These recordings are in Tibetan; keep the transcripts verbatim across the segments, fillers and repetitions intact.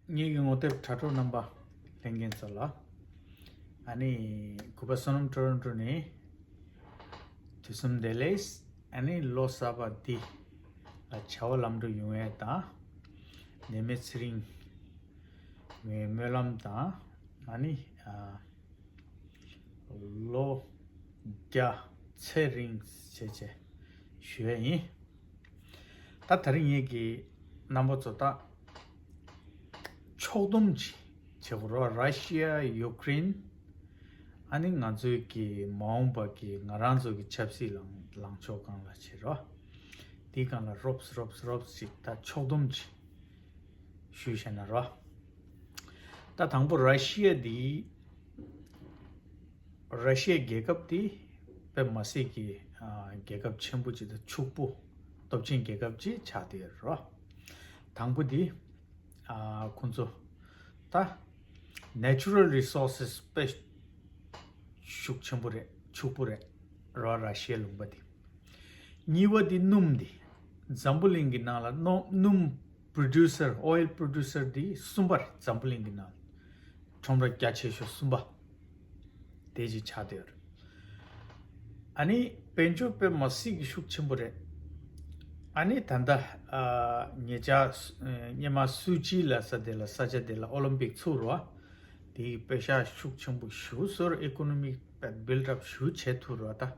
ངེད་ཀྱི་ངོ་དེབ་དྲ་གྲོགས་རྣམ་པ་ལྷན་རྒྱས་ཚོ་ལ། ཨ་ནི་གུས་པ་བསོད་ནམས་ཊོ་རོན་ཊོ་ནས་དུས་གསུམ་བདེ་ལེགས། ཨ་ནི་ལོ་གསར་པ་འདི་ལ་བྱ་བ་ལམ་འགྲོ་ཡོང་ཡས་དང་། ནད་མེད་ཚེ་རིང་བའི་སྨོན་ལམ་དང་། ཨ་ནི་ཨ། ལོ་བརྒྱ་ཚེ་རིང་བྱས་བྱས་ཞུ་ཡས་ཡིན། ད་དེ་རིང་ངེད་ཀྱི་རྣམ་པ་ཚོ་ད་ཕྱོགས་བསྡོམས་ཅིག་བྱེད་དགོས་རེད། ར་ཤི་ཡ། ཡུ་ཀེ་རེན། ཨ་ནི་ང་ཚོའི་གི་མ་འོངས་པ་གི་ང་རང་ཚོ་གི་ཆབ་སྲིད་ལངས་ལངས་ཕྱོགས་སྒང་ལ་བྱེད་རོགས། དེའི་སྒང་ལ་རོབ་རོབ་རོབ་ཅིག་ད་ཕྱོགས་བསྡོམས་ཅིག་ཞུས་བྱས་ན་རོགས། ད་དང་པོ་ར་ཤི་ཡ་འདི། ར་ཤི་ཡ་རྒྱལ་ཁབ་འདི་དཔེ་མ་སྲིད་ཀྱི་ཨ་རྒྱལ་ཁབ་ཆེན་པོ་ཅིག་དང་ཕྱུག་པོ་སྟོབས་ཆེན་རྒྱལ་ཁབ་ཅིག་ཆགས་བསྡད་ཡོད་རེད། དང་པོ་འདི་ཨ་ཁོང་ཚོ་ད་natural resources དཔེ་ཤུགས་ཆེན་པོ་རེད། ཕྱུག་པོ་རེད་ར། ར་ཤི་ཡའི་ལུང་པ་འདི། གཉིས་པ་འདི་སྣུམ་འདི། འཛམ་བུ་གླིང་གི་ནང་ལ་སྣུམ་སྣུམ་producer, oil producer འདི་གསུམ་པ་རེད། འཛམ་བུ་གླིང་གི་ནང་ཁྲོམ་ར་རྒྱ་ཆེ་ཤོས་གསུམ་པ་དེ་ཅིག་ཆགས་བསྡད་ཡོད་རེད། ཨ་ནི་དཔལ་འབྱོར་དཔེ་མ་སྲིད་ཀྱི་ཤུགས་ཆེན་པོ་རེད། ཨ་ནི་ད་ལྟ་ཨ་ཉེ་ཆར་སུ་ཨ་སྔོན་མ་སུ་ཅི་ལབ་ས་དེ་ལ་ས་ཆ་དེ་ལ་ཨོ་ལིམ་པིག་ཚུགས་རེད་བ། དེ་ཡི་པེ་ཤག་ཤུགས་ཆེན་པོ་ཞེ་པོ་བཟོས་རེད། ཨི་ཀོ་ནོ་མི་དཔེ་བིལ་ཌི་ཨབ་ཞེ་པོ་བྱེད་ཐུབ་རེད་བ་ད།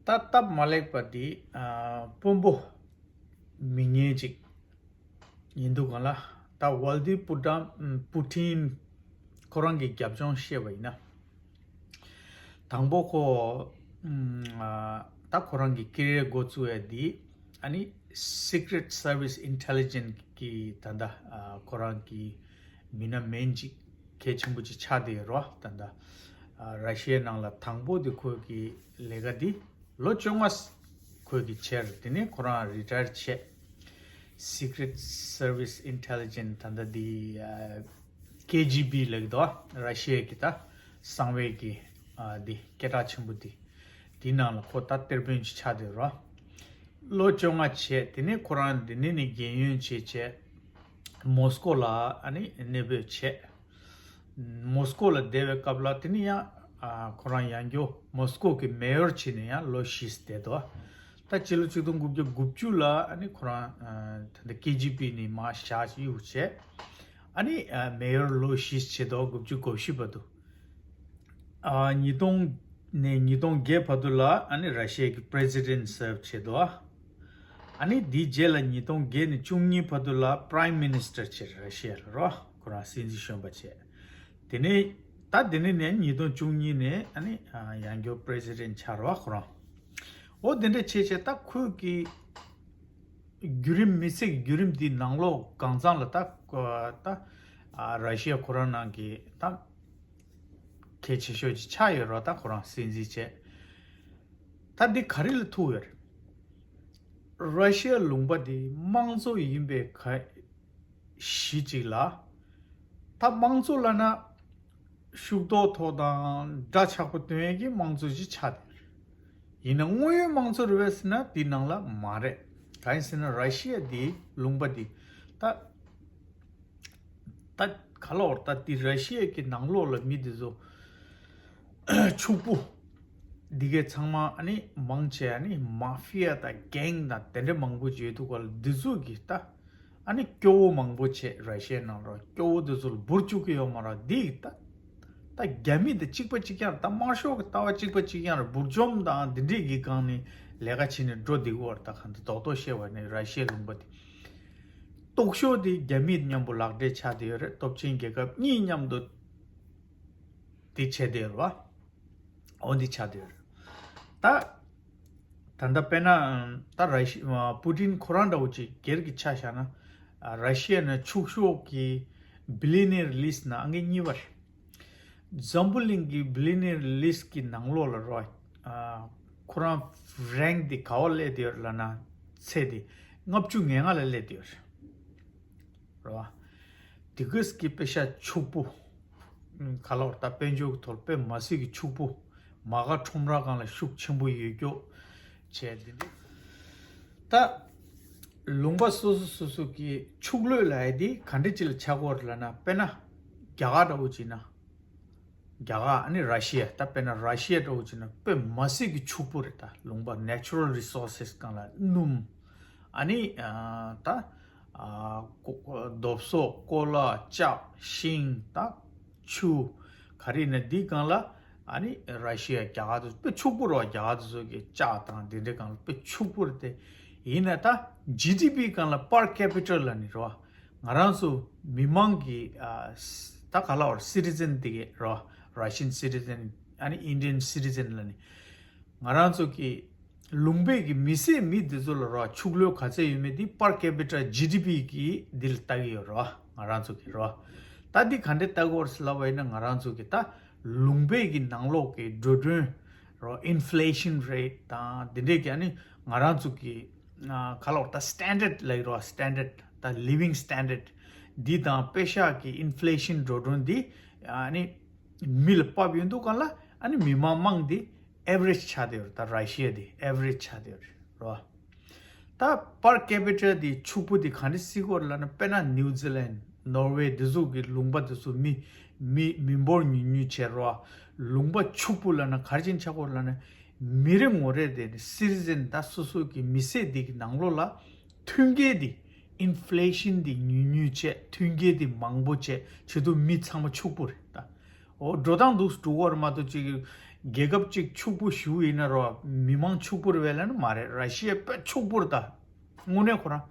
ད་སྟབས་མ་ལེགས་པ་འདི་ཨ་དཔོན་པོ་མི་ངན་ཅིག་ཡིན་འདུག་ག་ལ། ད་ཝལ་ཌི་པུ་ཊིན་པུ་ཊིན་ཁོ་རང་གི་རྒྱབ་ལྗོངས་བཤད་པ་ཡིན་ན། དང་པོ་ཁོ་ཨ་ད་ཁོ་རང་གི་ཀེ་རི་ཡར་འགོ་བཙུགས་ཡ་འདི་ཨ་ནི་Secret Service Intelligence གི་ད་ལྟ་ཨ་ཁོ་རང་གི་མི་སྣ་མེན་ཅིག་གལ་ཆེན་པོ་ཅིག་ཆགས་བསྡད་ཡོད་རེད་བ། ད་ལྟ་ཨ་ར་ཤི་ཡའི་ནང་ལ་དང་པོ་དེ་ཁོ་གི་ལས་ཀ་འདི་ལོ་བཅོ་ལྔ་ཁོས་ཀྱི་བྱས་རེད། དེ་ནས་ཁོ་རང་རི་ཊ་ཡར་བྱས། Secret Service Intelligence ད་ལྟ་འདི་ཨ་ཀེ་ཇི་བི་ལབ་ཀྱི་འདུག་ར་ཤི་ཡའི་གི་ད་གསང་བའི་གི་ཨ་འདི་སྐད་གྲགས་ཆེན་པོ་འདི། འདི་ནང་ལ་ཁོ་ད་གཏེར་དཔོན་ཅིག་ཆགས་བསྡད་རེད། ལོ་བཅོ་ལྔ་བྱས། དེ་ནས་ཁོ་རང་འདི་ནས་ནི་རྒས་ཡོལ་བྱས་བྱས། མོ་སི་ཀོ་ལ་ཨ་ནི་གནས་སྤོས་བྱས། མོ་སི་ཀོ་ལ་བསྡད་པའི་སྐབས་ལ་དེ་ནི་ཡང་ཨ་ཁོ་རང་ཡང་སྐྱོ་མོ་སི་ཀོ་གི་མེ་ཡོར་བྱས་ནས་ཡང་ལོ་བཞི་བསྡད་དོ། ད་སྤྱི་ལོ་ཆིག་སྟོང་དགུ་བརྒྱ་དགུ་བཅུ་ལ་ཨ་ནི་ཁོ་རང་ཨ་ད་ལྟ་ཀེ་ཇི་བི་ནས་མར་བཞག་གཡུག་བྱས། ཨ་ནི་ཨ་མེ་ཡོར་ལོ་བཞི་བྱས་དོ། དགུ་བཅུ་གོ་བཞི་བར་དུ། ཨ་ཉིས་སྟོང་ནས་ཉིས་སྟོང་བརྒྱད་བར་དུ་ལ་ཨ་ནི་ར་ཤི་ཡ་གི་པི་རེ་སི་ཌེན་ཊི་སར་བ་བྱས་འདུག་ཨ་ནི་དེའི་རྗེས་ལ་ཉིས་སྟོང་བརྒྱད་ནས་བཅུ་གཉིས་བར་དུ་ལ་པི་རའིམ་མི་ནི་སི་ཊར་བྱས། ར་ཤི་ཡ་ལ་རོ་ཁོ་རང་སྲིད་འཛིན་གཞོན་པ་བྱས། དེ་ནས་ད་དེ་ནས་ནས་ཉིས་སྟོང་བཅུ་གཉིས་ནས་ཨ་ནི་ཨ་ཡང་སྐྱར་པི་རེ་སི་ཌེན་ཊི་ཆགས་རོ་ཁོ་རང་། འོ་དེ་འདྲ་བྱས་བྱས་ད་ཁོས་ཀྱི་བརྒྱུད་རིམ་མི་ཚེ་གི་བརྒྱུད་རིམ་འདི་ནང་ལོགས་གང་ཚང་ལ་ད་ད་ཨ་ར་ཤི་ཡ་ཁོ་རང་ནང་གི་ད་གལ་ཆེ་ཤོས་ཅིག་ཆགས་ཡོད་རེད། ད་ཁོ་རང་སྲིད་འཛིན་བྱས། ད་འདི་ག་རེ་ལ་ཐུག་ཡོད་རེད། ར་ཤི་ཡ་ལུང་པ་འདི་དམངས་གཙོ་ཡིན་པའི་ག་གཞི་གཅིག་ལ། ད་དམངས་གཙོ་ལབ་ན་ཤུགས་རྡོག་ཐོག་དང་འདྲ་ཆགས་པ་སྟོན་ཡས་ཀྱི་དམངས་གཙོ་ཅིག་ཆགས་བསྡད་ཡོད་རེད། ཡིན་ན་དངོས་ཡོད་དམངས་གཙོ་རེད་པས་ཟེར་ན་དེའི་ནང་ལ་མ་རེད། གང་ཡིན་ཟེར་ན་ར་ཤི་ཡ་འདི་ལུང་པ་འདི་ད་ད་ག་ལ་བར་ད་དེ་ར་ཤི་ཡ་གི་ནང་ལོགས་ལ་མི་དེ་ཚོ་ཕྱུག་པོ་འདི་གའི་ཚང་མ་ཨ་ནི་མང་ཆེ་ཨ་ནི་མ་ཧྥི་ཡ་དང་གེང་དང་དེ་འདྲ་མང་པོ་ཅིག་ཡོད་འདུག་ག་ལ། འདི་ཚོ་གི་ད་ཨ་ནི་སྐྱོ་བོ་མང་པོ་བྱས། ར་ཤི་ཡའི་ནང་ལ་སྐྱོ་བོ་དེ་ཚོ་ལ་འབུར་བཅུག་གི་ཡོད་མ་རེད། འདི་ད་ད་རྒྱ་མི་དང་གཅིག་པ་གཅིག་རྐྱང་རེད། ད་དམར་ཤོག་གི་ལྟ་བ་གཅིག་པ་གཅིག་རྐྱང་རེད། འབུར་འཇོམས་དང་འདི་འདྲས་ཀྱི་སྒང་ནས་ལས་ཀ་བྱས་ནས་འགྲོ་བསྡད་ཀྱི་ཡོད་རེད། ད་གང་ལྟར་རྡོག་རྡོག་བཤད་པ་ནི་ར་ཤི་ཡའི་ལུང་པ་དེ། སྟོབས་ཤུགས་དེ་རྒྱ་མི་མཉམ་པོ་ལག་འབྲེལ་ཆགས་བསྡད་ཡོད་རེད། སྟོབས་ཆེན་རྒྱལ་ཁབ་གཉིས་མཉམ་དུ་དེ་བྱས་བསྡད་ཡོད་རེད་བ། འོ་འདི་ཆགས་བསྡད་ཡོད་རེད། ད་ད་ལྟ་དཔེར་ན་ད་ར་ཤི་ཨ་པུ་ཏིན་ཁོ་རང་འདྲ་བོ་ཅིག་སྒེར་གྱི་ཆ་བཞག་ན། ཨ་ར་ཤི་ཡ་ནི་ཕྱུག་ཤོས་ཀྱི་བི་ལི་ནེར་ལིས་ནང་ཨང་ཀི་གཉིས་པ་རེད། འཛམ་བུ་གླིང་གི་བི་ལི་ནེར་ལིས་ཀྱི་ནང་ལོགས་ལ་རོ། ཨ་ཁོ་རང་རེང་དེ་ག་བ་སླེབས་བསྡད་ཡོད་རེད་ལབ་ན། ཚད་དེ་ལྔ་བཅུ་ང་ལྔ་ལ་སླེབས་བསྡད་ཡོད་རེད། རེད་བ། དེ་གས་ཀྱི་དཔེ་ཤ་ཕྱུག་པོ། ག་ལ་བར་ད་དཔལ་འབྱོར་གྱི་ཐོག་དཔེ་མ་སྲིད་ཀྱི་ཕྱུག་པོ། མ་ག་ཁྲོམ་ར་སྒང་ལ་ཤུགས་ཆེན་པོ་ཡོད་རྒྱུ། བྱས་འདི་འདྲ། ད། ལུང་པ་སོ་སོ་སོ་སོ་གི་ཕྱུགས་ལོས་ལབ་ཡ་དེ་ག་འདྲ་ཅིག་ལ་ཆགས་ཀྱི་ཡོད་རེད་ལབ་ན། དཔེར་ན་རྒྱ་གར་འདྲ་བོ་ཅིག་ན། རྒྱ་གར་ཨ་ནི་ར་ཤི་ཡ། ད་དཔེར་ན་ར་ཤི་ཡ་འདྲ་བོ་ཅིག་ན་དཔེ་མ་སྲིད་ཀྱི་ཕྱུག་པོ་རེད། ད་ལུང་པ་natural resources་སྒང་ལ་སྣུམ། ཨ་ནི་ཨ་ད་ཨ་ཀོ་རྡོ་སོལ། ཀོ་ལ། ལྕགས། ཤིང་། ད་ཆུ། ག་རེ་ཡིན་ན་འདི་སྒང་ལ་ཨ་ནི་ར་ཤི་ཡ་རྒྱ་གར་དེ་དཔེ་ཕྱུག་པོ་རེད་བ། རྒྱ་གར་དེ་ཚོ་གི་ལྕགས་དང་འདི་འདྲའི་སྒང་ལ་དཔེ་ཕྱུག་པོ་རེད་དེ། ཡིན་ན་ད་ཇི་ཌི་པི་སྒང་ལ་per capita་ལབ་ནི་རེད་བ། ང་རང་ཚོ་མི་མང་གི་ཨ་ད་ག་ལབ་དགོས་རེད། citizen་དེ་གས་རེད་བ། Russian citizen་ཨ་ནི་Indian citizen་ལབ་ནི། ང་རང་ཚོ་གི་ལུང་པའི་གི་མི་སེར་མི་འདི་ཚོ་ལ་རེད་བ། ཕྱུགས་ལོས་ག་ཚད་ཡོད་མེད་འདི་per capita ཇི་ཌི་པི་གི་འདི་ལ་ལྟ་གི་ཡོད་རེད་བ། ང་རང་ཚོ་གི་རེད་བ། ད་འདི་ག་འདྲས་ལྟ་གི་ཡོད་རེད་ཟེར་ལབ་པ་ཡིན་ན། ང་རང་ཚོ་གི་ད་ལུང་པའི་གི་ནང་ལོགས་ཀྱི་འགྲོ་གྲོན་རེད་བ། inflation rate་དང་འདི་འདྲས་ཀྱི་ཨ་ནི་ང་རང་ཚོ་གི་ཨ་ག་ལབ་དགོས་རེད། ད་standard་ལབ་ཀྱི་རེད་བ། standard། ད་living standard་འདི་དང་པེ་ཤག་གི་inflation་འགྲོ་གྲོན་འདི་ཨ་ནི་མི་ལ་ཕབ་ཡོང་དུས་སྒང་ལ་ཨ་ནི་མི་མང་མང་འདི་average་ཆགས་བསྡད་ཡོད་རེད། ད་ར་ཤི་ཡ་འདི་average་ཆགས་བསྡད་ཡོད་རེད་བ། ད་per capita་འདི་ཕྱུག་པོ་འདི་ག་འདྲས་སྲིད་ཀྱི་ཡོད་རེད་ལབ་ན། དཔེར་ན་New Zealand། Norway། འདི་ཚོ་གི་ལུང་པ་འདི་ཚོ་མི་མི་མི་འབོར་ཉུང་ཉུང་བྱས་རེད་བ། ལུང་པ་ཕྱུག་པོ་ལབ་ན་ག་རེ་བྱས་ནས་ཆགས་ཀྱི་ཡོད་རེད་ལབ་ན། མི་རེ་ངོ་རེ་དེ་ནི་citizen་ད་སོ་སོ་གི་མི་སེར་འདི་གི་ནང་ལོགས་ལ་མཐུན་རྐྱེན་འདི་inflation་འདི་ཉུང་ཉུང་བྱས། མཐུན་རྐྱེན་འདི་མང་པོ་བྱས་བྱེད་དུས་མི་ཚང་མ་ཕྱུག་པོ་རེད་ད། འོ་འགྲོ་སྟངས་འདུག་སེ་འགྲོ་གི་ཡོད་རེད་མ་གཏོགས། ཅིག་རྒྱལ་ཁབ་ཅིག་ཕྱུག་པོ་ཞེ་པོ་ཡིན་ན་རེད་བ། མི་མང་ཕྱུག་པོ་རེད་པས་ལབ་ན་མ་རེད། ར་ཤི་ཡ་དཔེ་ཕྱུག་པོ་རེད་ད། དངོས་གནས་ཁོ་རང་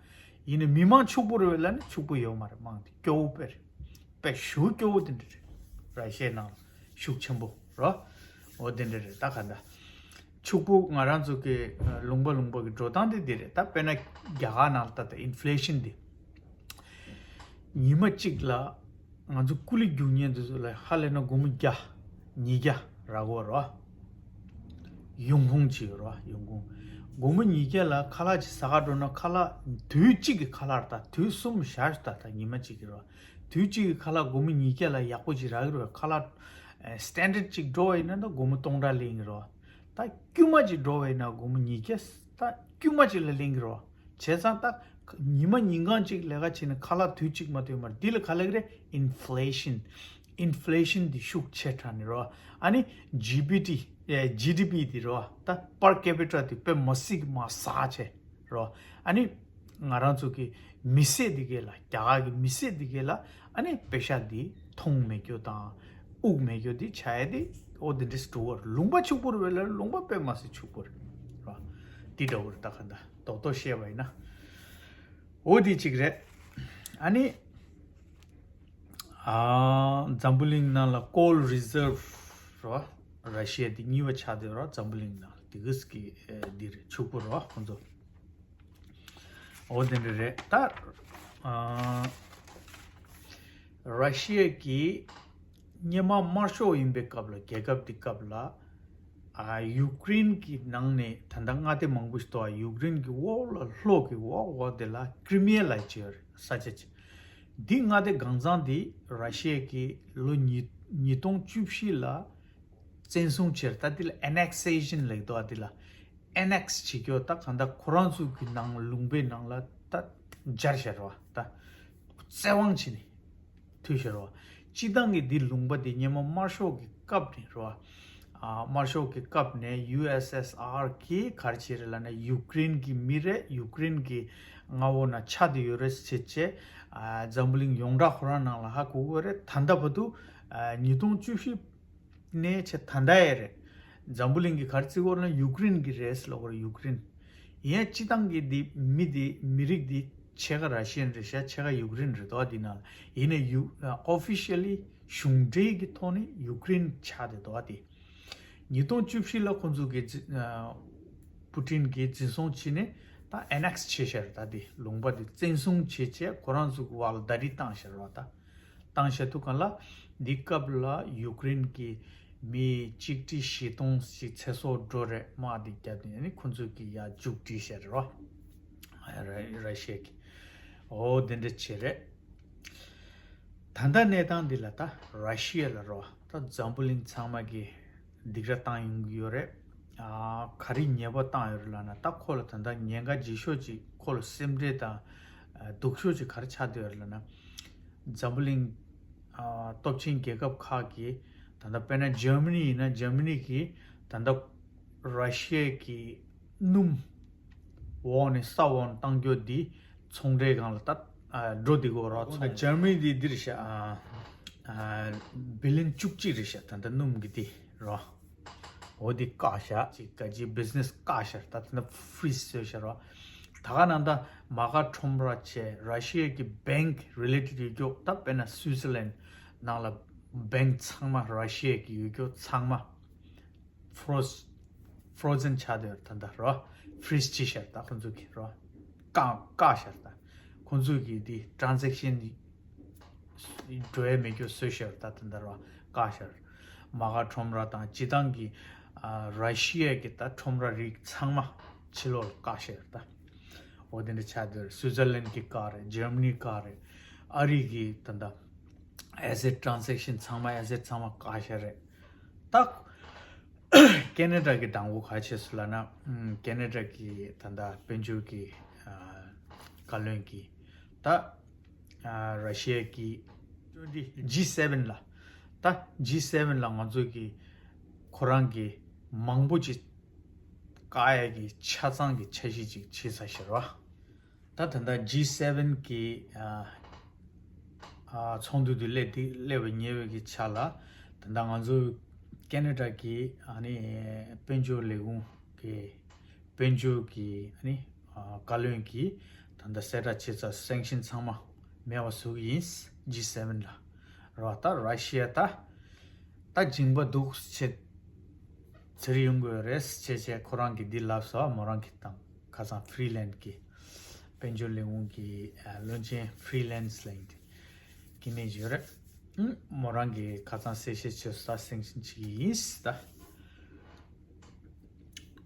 ཡིན་ནའི་མི་མང་ཕྱུག་པོ་རེད་པས་ལབ་ན་ཕྱུག་པོ་ཡོད་མ་རེད། མང་དེ་སྐྱོ་བོ་དཔེ་རེད། དཔེ་ཞེ་པོ་སྐྱོ་བོ་དེ་འདྲ་རེད། ར་ཤི་ཡའི་ནང་ལ་ཤུགས་ཆེན་པོ་རེད་བ། འོ་དེ་འདྲ་རེད། ད་ག་འདྲ་ཕྱུག་པོ་ང་རང་ཚོ་གི་ལུང་པ་ལུང་པ་གི་འགྲོ་སྟངས་དེ་འདི་རེད། ད་དཔེར་ན་རྒྱ་གར་ནང་ལ་ད་ལྟ་inflation་འདི། ཉི་མ་གཅིག་ལ་ང་ཚོ་ཀུ་ལི་རྒྱུག་མཁན་དེ་ཚོ་ལ་ཧ་ལས་ན་སྒོར་མོ་བརྒྱ། ཉིས་བརྒྱ་རག་གི་ཡོད་རེད་བ། ཡོང་ཁུངས་ཅིག་ཡོད་རེད་བ། ཡོང་ཁུངས། སྒོར་མོ་ཉིས་བརྒྱ་ལ་ཁ་ལག་ཅིག་ཟ་ག་འགྲོ་ན། ཁ་ལག་དུས་གཅིག་གི་ཁ་ལག་རེད་ད། དུས་གསུམ་བཞག་ད། ད་ཉི་མ་གཅིག་གི་རེད་བ། དུས་གཅིག་གི་ཁ་ལག་སྒོར་མོ་ཉིས་བརྒྱ་ལ་ཡག་པོ་ཅིག་རག་གི་རེད་བ། ཁ་ལག་ཨ་standard་ཅིག་འགྲོ་བ་ཡིན་ན་ད་སྒོར་མོ་སྟོང་ཕྲག་ལེན་གི་རེད་བ། ད་དཀྱུས་མ་ཅིག་འགྲོ་བ་ཡིན་ན་སྒོར་མོ་ཉིས་བརྒྱ་ད་དཀྱུས་མ་ཅིག་ལ་ལེན་གི་རེད་བ། བྱས་ཙང་ད་ཉི་མ་ཉིན་གང་ཅིག་ལས་ཀ་བྱས་ནས་ཁ་ལག་དུས་གཅིག་མ་གཏོགས་ཡོད་མ་རེད། འདི་ལ་ག་ལབ་ཀྱི་རེད། inflation། inflation་འདི་ཤུགས་ཆེ་དྲགས་ནས་རེད་བ། ཨ་ནི་ཇི་པི་ཊི་ཨེ་ཇི་ཌི་པི་འདི་རེད་བ། ད་per capita་འདི་དཔེ་མ་སྲིད་ཀྱི་མར་ཟག་བྱས་རེད་བ། ཨ་ནི་ང་རང་ཚོ་གི་མི་སེར་འདི་གས་ལ། རྒྱ་གར་གི་མི་སེར་འདི་གས་ལ་ཨ་ནི་པེ་ཤག་འདི་མཐོང་མེད་རྒྱུ་དང་དབུགས་མེད་རྒྱུ་འདི་ཆགས་ཡ་དེ། འོ་འདི་འདྲས་འགྲོ་གི་ཡོད་རེད། ལུང་པ་ཕྱུག་པོ་རེད་པས་ལབ་ན་ལུང་པ་དཔེ་མ་སྲིད་ཕྱུག་པོ་རེད་བ། འདི་འདྲ་བོ་རེད། ད་ག་འདྲ་རྡོག་རྡོག་བཤད་པ་ཡིན་ན། འོ་འདི་གཅིག་རེད། ཨ་ནི་ཨ་འཛམ་བུ་གླིང་ནང་ལ་coal reserve་རེད་བ། ར་ཤི་ཡ་འདི་གཉིས་པ་ཆགས་བསྡད་རེད་བ། འཛམ་བུ་གླིང་ནང་ལ་འདི་གས་ཀྱི་ཨེ་འདི་རེད། ཕྱུག་པོ་རེད་བ་ཁོང་ཚོ། འོ་དེ་འདྲ་རེད། ད་ཨ་ར་ཤི་ཡ་གི་སྔོན་མ་དམར་ཤོག་ཡིན་པའི་སྐབས་ལ། རྒྱལ་ཁབ་དེ་སྐབས་ལ་ཨ་ཡུཀ་རེན་གྱི་ནང་ནས་ད་ལྟ་མངའ་སྡེ་མང་པོ་ཞིག་འདུག་ཨ། ཡུཀ་རེན་གྱི་འོག་ལ་ལྷོ་གི་འོག་འོག་དེ་ལ་ཀྲི་མི་ཡ་ལབ་ཅིག་ཡོད་རེད། ས་ཆ་ཅིག་འདི་མངའ་སྡེ་གང་ཚང་འདི་ར་ཤི་ཡ་གིས་ལོ་ཉིས་ཉིས་སྟོང་བཅུ་བཞི་ལ་བཙན་བཟུང་བྱས། ད་འདི་ལ་annexation་ལབ་ཀྱི་འདུག་ཨ། འདི་ལ་annex་བྱེད་རྒྱུ། ད་གང་ལྟར་ཁོ་རང་ཚོ་གི་ནང་ལུང་པའི་ནང་ལ་ད་སྦྱར་བཞག་རེད་བ། ད་བཙན་དབང་བྱས་ནས་མཐུད་བཞག་རེད་བ། སྤྱིར་བཏང་གི་འདི་ལུང་པ་འདི་སྔོན་མ་དམར་ཤོག་གི་སྐབས་ནས་རེད་བ། ཨ་དམར་ཤོག་གི་སྐབས་ནས་ཡུ་ཨེས་ཨེས་ཨར་གིས་ག་རེ་བྱས་རེད་ལབ་ན། ཡུཀ་རེན་གྱི་མི་རེད། ཡུཀ་རེན་གྱི་མངའ་འོག་ན་ཆགས་བསྡད་ཡོད་རེད་ཟེར་བྱས། ཨ་འཛམ་བུ་གླིང་ཡོངས་གྲགས་ཁོ་རང་ནང་ལ་ཧ་གོ་གི་ཡོད་རེད། ད་ལྟ་བར་དུ་ཨ་ཉིས་སྟོང་བཅུ་བཞི་ནས་བྱས་ད་ལྟ་ཡང་རེད། འཛམ་བུ་གླིང་གིས་ག་རེ་བརྩི་གི་ཡོད་རེད་ལབ་ན། ཡུཀ་རེན་གྱི་རེད་ཟེར་ལབ་ཀྱི་ཡོད་རེད། ཡུཀ་རེན། ཡིན་ཡང་སྤྱིར་བཏང་གི་འདི་མི་འདི་མི་རིགས་འདི་ཕྱེད་ཀ་ར་ཤི་ཡན་རེད་ཤག་ཕྱེད་ཀ་ཡུཀ་རེན་རེད་དོ། འདི་ནང་ལ་ཡིན་ནའི་ཡུ་ཨ་officially་གཞུང་འབྲེལ་གྱི་ཐོག་ནས་ཡུཀ་རེན་ཆགས་བསྡད་དོ། འདི་ཉིས་སྟོང་བཅུ་བཞི་ལ་ཁོང་ཚོ་གིས་འཛི་ཨ་པུ་ཏིན་གྱིས་འཛིན་བཟུང་བྱས་ནས་ད་annex་བྱས་ཤག་རེད། ད་འདི་ལུང་པ་འདི་བཙན་བཟུང་བྱས་བྱས་ཁོ་རང་ཚོ་གི་བར་ལ་བརྡ་རིས་བཏང་ཤག་རེད་བ། ད་བཏང་བཞག་དུས་སྒང་ལ་འདི་སྐབས་ལ་ཡུཀ་རེན་གྱི་མི་གཅིག་ཁྲི་བཞི་སྟོང་ཞིག་ཚེ་སྲོག་འགྲོ་རེད། དམག་འདི་བརྒྱབ་ནས་ནི་ཁོང་ཚོ་གིས་ཡར་མཇུག་སྒྲིལ་བཞག་རེད་བ། ར་ར་ཤི་ཡ་གིས། འོ་དེ་འདྲ་བྱས་རེད། ད་ལྟ་གནས་སྟངས་འདི་ལ་ད་ར་ཤི་ཡ་ལ་རེད་བ། ད་འཛམ་བུ་གླིང་ཚང་མ་གིས་སྡིགས་ར་བཏང་ཡོང་གི་ཡོད་རེད། ག་རེ་ཉེས་པ་བཏང་ཡོད་རེད་ལབ་ན། ད་ཁོ་ལ་ད་ལྟ་ཉེན་ཁ་ལྗིད་ཤོས་ཅིག་ཁོ་ལ་སེམས་ཁྲལ་དང་སྡུག་ཤོས་ཅིག་ག་རེ་ཆགས་བསྡད་ཡོད་རེད་ལབ་ན། འཛམ་བུ་གླིང་སྟོབས་ཆེན་རྒྱལ་ཁབ་ཁག་གིས་ད་ལྟ་དཔེར་ན་ཇར་མ་ནི་ཡིན་ན་ཇར་མ་ནི་གིས་ད་ལྟ་ར་ཤི་ཡ་གི་སྣུམ་འོག་ནས་ས་འོག་ནས་བཏང་རྒྱུ་འདི་ཚོང་འབྲེལ་སྒང་ལ་ད་འགྲོ་བསྡད་ཀྱི་ཡོད་རེད། ཚོང་འབྲེལ་ཇར་མ་ནི་འདི་འདི་རེད་ཤག་བི་ལི་ཡན་བཅུ་གཅིག་རེད་ཤག་ད་ལྟ་སྣུམ་གི་འདི་རེད། འོ་འདི་བཀག་བཞག་ཅིག་ག་ཅིག་བི་ཛི་ནེ་སི་བཀག་བཞག་ད་ལྟ་ཕི་རི་ཛི་བཟོས་བཞག་རེད། ད་ག་ནང་ད་མ་ཀ་ཁྲོམ་ར་བྱས་ར་ཤི་ཡ་གི་བེང་ཀི་རི་ལེ་ཊེཌ་ཡོད་རྒྱུ་ད་དཔེར་ན་སུའི་ཙི་ལན་ནང་ལ་བེང་ཀི་ཚང་མ་ར་ཤི་ཡ་གི་ཡོད་རྒྱུ་ཚང་མ་ཕོ་རོ་ཕོ་རོ་ཛན་ཆགས་བསྡད་ཡོད་རེད། ད་ལྟ་རེད་བ། ཕི་རི་ཛི་བྱས་བཞག་ད་ཁོང་ཚོ་གིས་རེད་བ། བཀག་བཀག་བཞག་ད་ཁོང་ཚོ་གིས་འདི་ཊ་རན་ཟེག་ཤན་འགྲོ་ཡ་མེད་རྒྱུ་བཟོས་བཞག་ད་ད་ལྟ་རེད་བ། བཀག་བཞག་མ་ཀ་ཁྲོམ་ར་དང་སྤྱི་བཏང་གི་ཨ་ར་ཤི་ཡ་གི་ད་ཁྲོམ་ར་རིགས་ཚང་མ་ཕྱི་ལོགས་ལ་བཀག་བཞག་ད། འོ་དེ་འདྲ་ཆགས་བསྡད་རེད། སུའི་ཙར་ལན་གྱིས་བཀག་རེད། ཇར་མ་ནི་བཀག་རེད། ཨ་རི་གིས་ད་ལྟ་ཨེ་སེ་ཊི་ཊ་རན་ཟེག་ཤན་ཚང་མ་ཨེ་སེ་ཊི་ཚང་མ་བཀག་བཞག་རེད། ད་ཁེ་ན་ཌ་གི་གདམ་ངོ་ག་བྱས་སོང་ལབ་ན། ཨམ། ཁེ་ན་ཌ་གི་ད་ལྟ་དཔལ་འབྱོར་གི་ཨ་བཀའ་བློན་གྱིས་ད་ཨ་ར་ཤི་ཡ་གི་ཇི་སེ་ཝན་ལ་ད་ཇི་སེ་ཝན་ལ་ང་ཚོ་གི་ཁོ་རང་གི་མང་པོ་ཅིག་བཀག་ཡ་གི་ཆ་ཚང་གི་འཆར་གཞི་ཅིག་བྱས་ཚར་ཤག་རེད་བ། ད་ད་ལྟ་ཇི་སེ་ཝན་གི་ཨ་ཨ་ཚོགས་འདུ་དེ་སླེབས་དེ་སླེབས་པ་ཉེ་བའི་གི་ཆ་ལ་ད་ལྟ་ང་ཚོ་ཁེ་ན་ཌ་གི་ཨ་ནི་དཔལ་འབྱོར་ལས་ཁུངས་ཀྱི་དཔལ་འབྱོར་གྱི་ཨ་ནི་ཨ་བཀའ་བློན་གྱིས་ད་ལྟ་གསལ་བསྒྲགས་བྱས་ཚར། སེང་ཤིན་ཚང་མ་མེད་པ་བཟོ་གི་ཡིན། ཇི་སེ་ཝན་ལ་རེད་བ། ད་ར་ཤི་ཡ་ད་ད་སྦྱིན་པ་འདུག་ཟེར་ཟེར་ཡོང་གི་ཡོད་རེད་ཟེར་བྱས་ཁོ་རང་གིས་འདི་ལབ་སོང་། མོ་རང་གིས་དང་ཁ་སང་ཕི་རི་ལན་གྱི་དཔལ་འབྱོར་ལས་ཁུངས་ཀྱི་ཨ་བློན་ཆེན་ཕི་རི་ལན་ལ་ཡིན་ཏེ་ཀི་ནས་ཡོད་རེད། ཨུམ། མོ་རང་གིས་ཁ་སང་གསལ་བཤད་བྱས་སོང་། ད་སེང་ཤིན་བྱེད་ཀྱི་ཡིན་ཟེར། ད་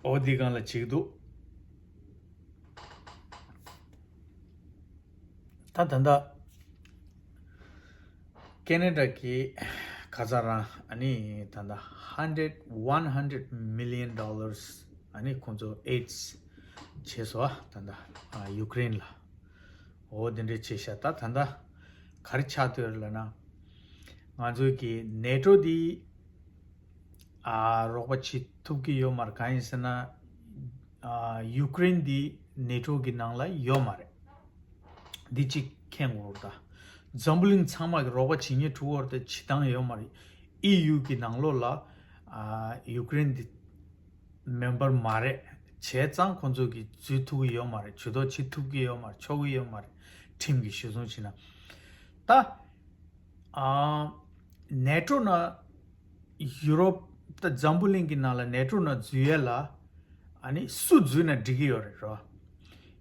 འོ་འདི་སྒང་ལ་བྱེད་ཀྱི་འདུག་ད་ད་ལྟ་ཁེ་ན་ཌ་གིས་ཁ་སང་རང་ཨ་ནི་ད་ལྟ་hundred one hundred million dollars ཨ་ནི་ཁོང་ཚོ་ཨེཌ་བྱས་སོང་། ད་ལྟ་ཨ་ཡུཀ་རེན་ལ། འོ་དེ་འདྲས་བྱས་ཤག་ད་ད་ལྟ་ག་རེ་ཆགས་བསྡད་ཡོད་རེད་ལབ་ན། ང་ཚོའི་གི་ནེ་ཊོ་འདི་ཨ་རོགས་པ་བྱེད་ཐུབ་ཀྱི་ཡོད་མ་རེད། གང་ཡིན་ཟེར་ན་ཨ་ཡུཀ་རེན་འདི་ནེ་ཊོ་གི་ནང་ལ་ཡོད་མ་རེད། འདི་གཅིག་མཁྱེན་དགོས་རེད། ད་འཛམ་བུ་གླིང་ཚང་མ་གི་རོགས་པ་བྱེད་མཁན་ཕྲུ་གུ་དེ་བྱེད་སྟངས་ཡོད་མ་རེད། ཨི་ཡུ་གི་ནང་ལོགས་ལ་ཨ་ཡུཀ་རེན་འདི་མེམ་བར་མ་རེད། བྱས་ཙང་ཁོང་ཚོ་གིས་འཛུལ་ཐུབ་ཀྱི་ཡོད་མ་རེད། ཇུས་གཏོགས་བྱེད་ཐུབ་ཀྱི་ཡོད་མ་རེད། ཆོག་གི་ཡོད་མ་རེད། ཁྲིམས་ཀྱི་གཞི་བཟུང་བྱས་ན། ད་ཨ་ནེ་ཊོ་ནང་ཡུ་རོབ་ད་འཛམ་བུ་གླིང་གི་ནང་ལ་ནེ་ཊོ་ནང་འཛུལ་ཡས་ལ་ཨ་ནི་སུ་འཛུལ་ན་འགྲིག་གི་ཡོད་རེད་རོ།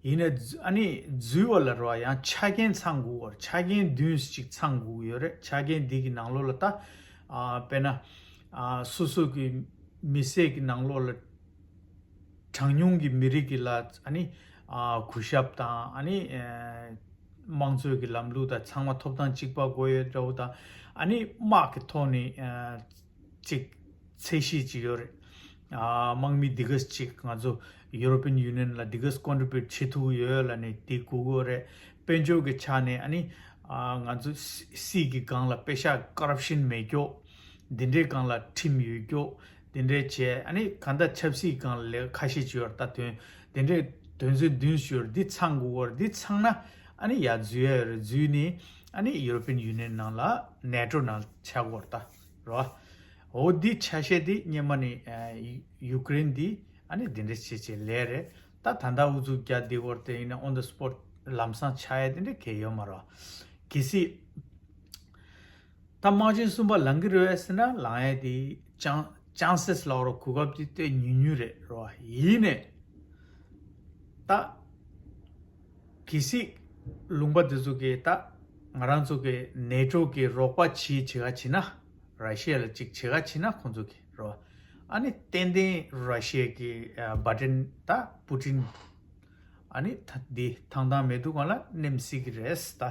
ཡིན་ནའི་ཨ་ནི་འཛུལ་བ་ལ་རོ་ཡང་ཆ་རྐྱེན་ཚང་དགོས་པར་ཆ་རྐྱེན་བདུན་ཅིག་ཚང་དགོས་ཀྱི་ཡོད་རེད། ཆ་རྐྱེན་འདི་གི་ནང་ལོགས་ལ་ད་ཨ་དཔེར་ན་ཨ་སོ་སོ་གི་མི་སེར་གི་ནང་ལོགས་ལ་གྲངས་ཉུང་གི་མི་རིགས་ཀྱི་ལ་ཨ་ནི་ཨ་གུས་ཞབས་དང་ཨ་ནི་ཨ་དམངས་གཙོའི་གི་ལམ་ལུགས་དང་ཚང་མ་ཐོབ་ཐང་གཅིག་པ་དགོས་ཡོད་འདྲ་བོ་དང་ཨ་ནི་དམག་གི་ཐོག་ནས་ཨ་ཅིག་ཚད་གཞི་ཅིག་ཡོད་རེད། ཨ་དམག་མི་འདི་ག་ཅིག་ང་ཚོ་European Union ལ་འདི་ག་contribute བྱེད་ཐུབ་ཀྱི་ཡོད་ལབ་ནས་འདི་དགོས་ཀྱི་ཡོད་རེད། དཔལ་འབྱོར་གྱི་ཆ་ནས་ཨ་ནི་ཨ་ང་ཚོ་སྲིད་སྲིད་ཀྱི་སྒང་ལ་པེ་ཤག་ཀོ་རབ་ཤན་མེད་རྒྱུ། འདི་འདྲའི་སྒང་ལ་ཁྲིམས་ཡོད་རྒྱུ། འདི་འདྲའི་བྱས་ཨ་ནི་གང་ལྟར་ཆབ་སྲིད་སྒང་ལ་ལས་ཁ་ཤས་ཅིག་ཡོད་རེད། ད་དོན་དེ་འདྲའི་དོན་ཚན་བདུན་ཅིག་ཡོད་རེད། འདི་ཚང་དགོས་ཀྱི་ཡོད་རེད། འདི་ཚང་ན་ཨ་ནི་ཡར་འཛུལ་ཡ་ཡོད་རེད། འཛུལ་ནས་ཨ་ནི་European Union ནང་ལ་ནེ་ཊོ་ནང་ཆགས་ཀྱི་ཡོད་རེད་ད་རོ། འོ་འདི་ཆ་ཤས་འདི་སྔོན་མ་ནས་ཨ་ཡུ་ཀེ་རེན་འདི་ཨ་ནི་འདི་འདྲ་བྱས་བྱས་ལས་རེད། ད་ད་ལྟ་ཨུ་ཚུགས་རྒྱག་བསྡད་ཡོད་རེད། དེ་ཡིན་ན་on the spot ལམ་སང་ཆགས་ཡ་དེ་འདྲ་གང་ཡང་ཡོད་མ་རེད། གལ་སྲིད་ད་དམག་ཆེན་གསུམ་པ་ལང་གི་རེད་ཟེར་ན་ལང་ཡ་དེ་ཅང་ཅང་སེ་ལབ་རོགས་གོ་སྐབས་དེ་དཔེ་ཉུང་ཉུང་རེད་རོ། ཡིན་ནའི་ད་གལ་སྲིད་ལུང་པ་དེ་ཚོ་གིས་ད་ང་རང་ཚོ་གི་ནེ་ཊོ་གི་རོགས་པ་བྱེད་བྱེད་ག་བྱེད་ན། ར་ཤི་ཡ་ལ་ཅིག་བྱེད་ག་བྱེད་ན་ཁོང་ཚོ་གི་རོ། ཨ་ནི་ཏན་ཏན་ར་ཤི་ཡ་གི་ཨ་བྷ་ཏིན་ད་པུ་ཏིན་ཨ་ནི་ད་འདི་ཐང་ཐང་མེད་དུས་སྒང་ལ་མནན་སྲིད་ཀྱི་རེད། ད་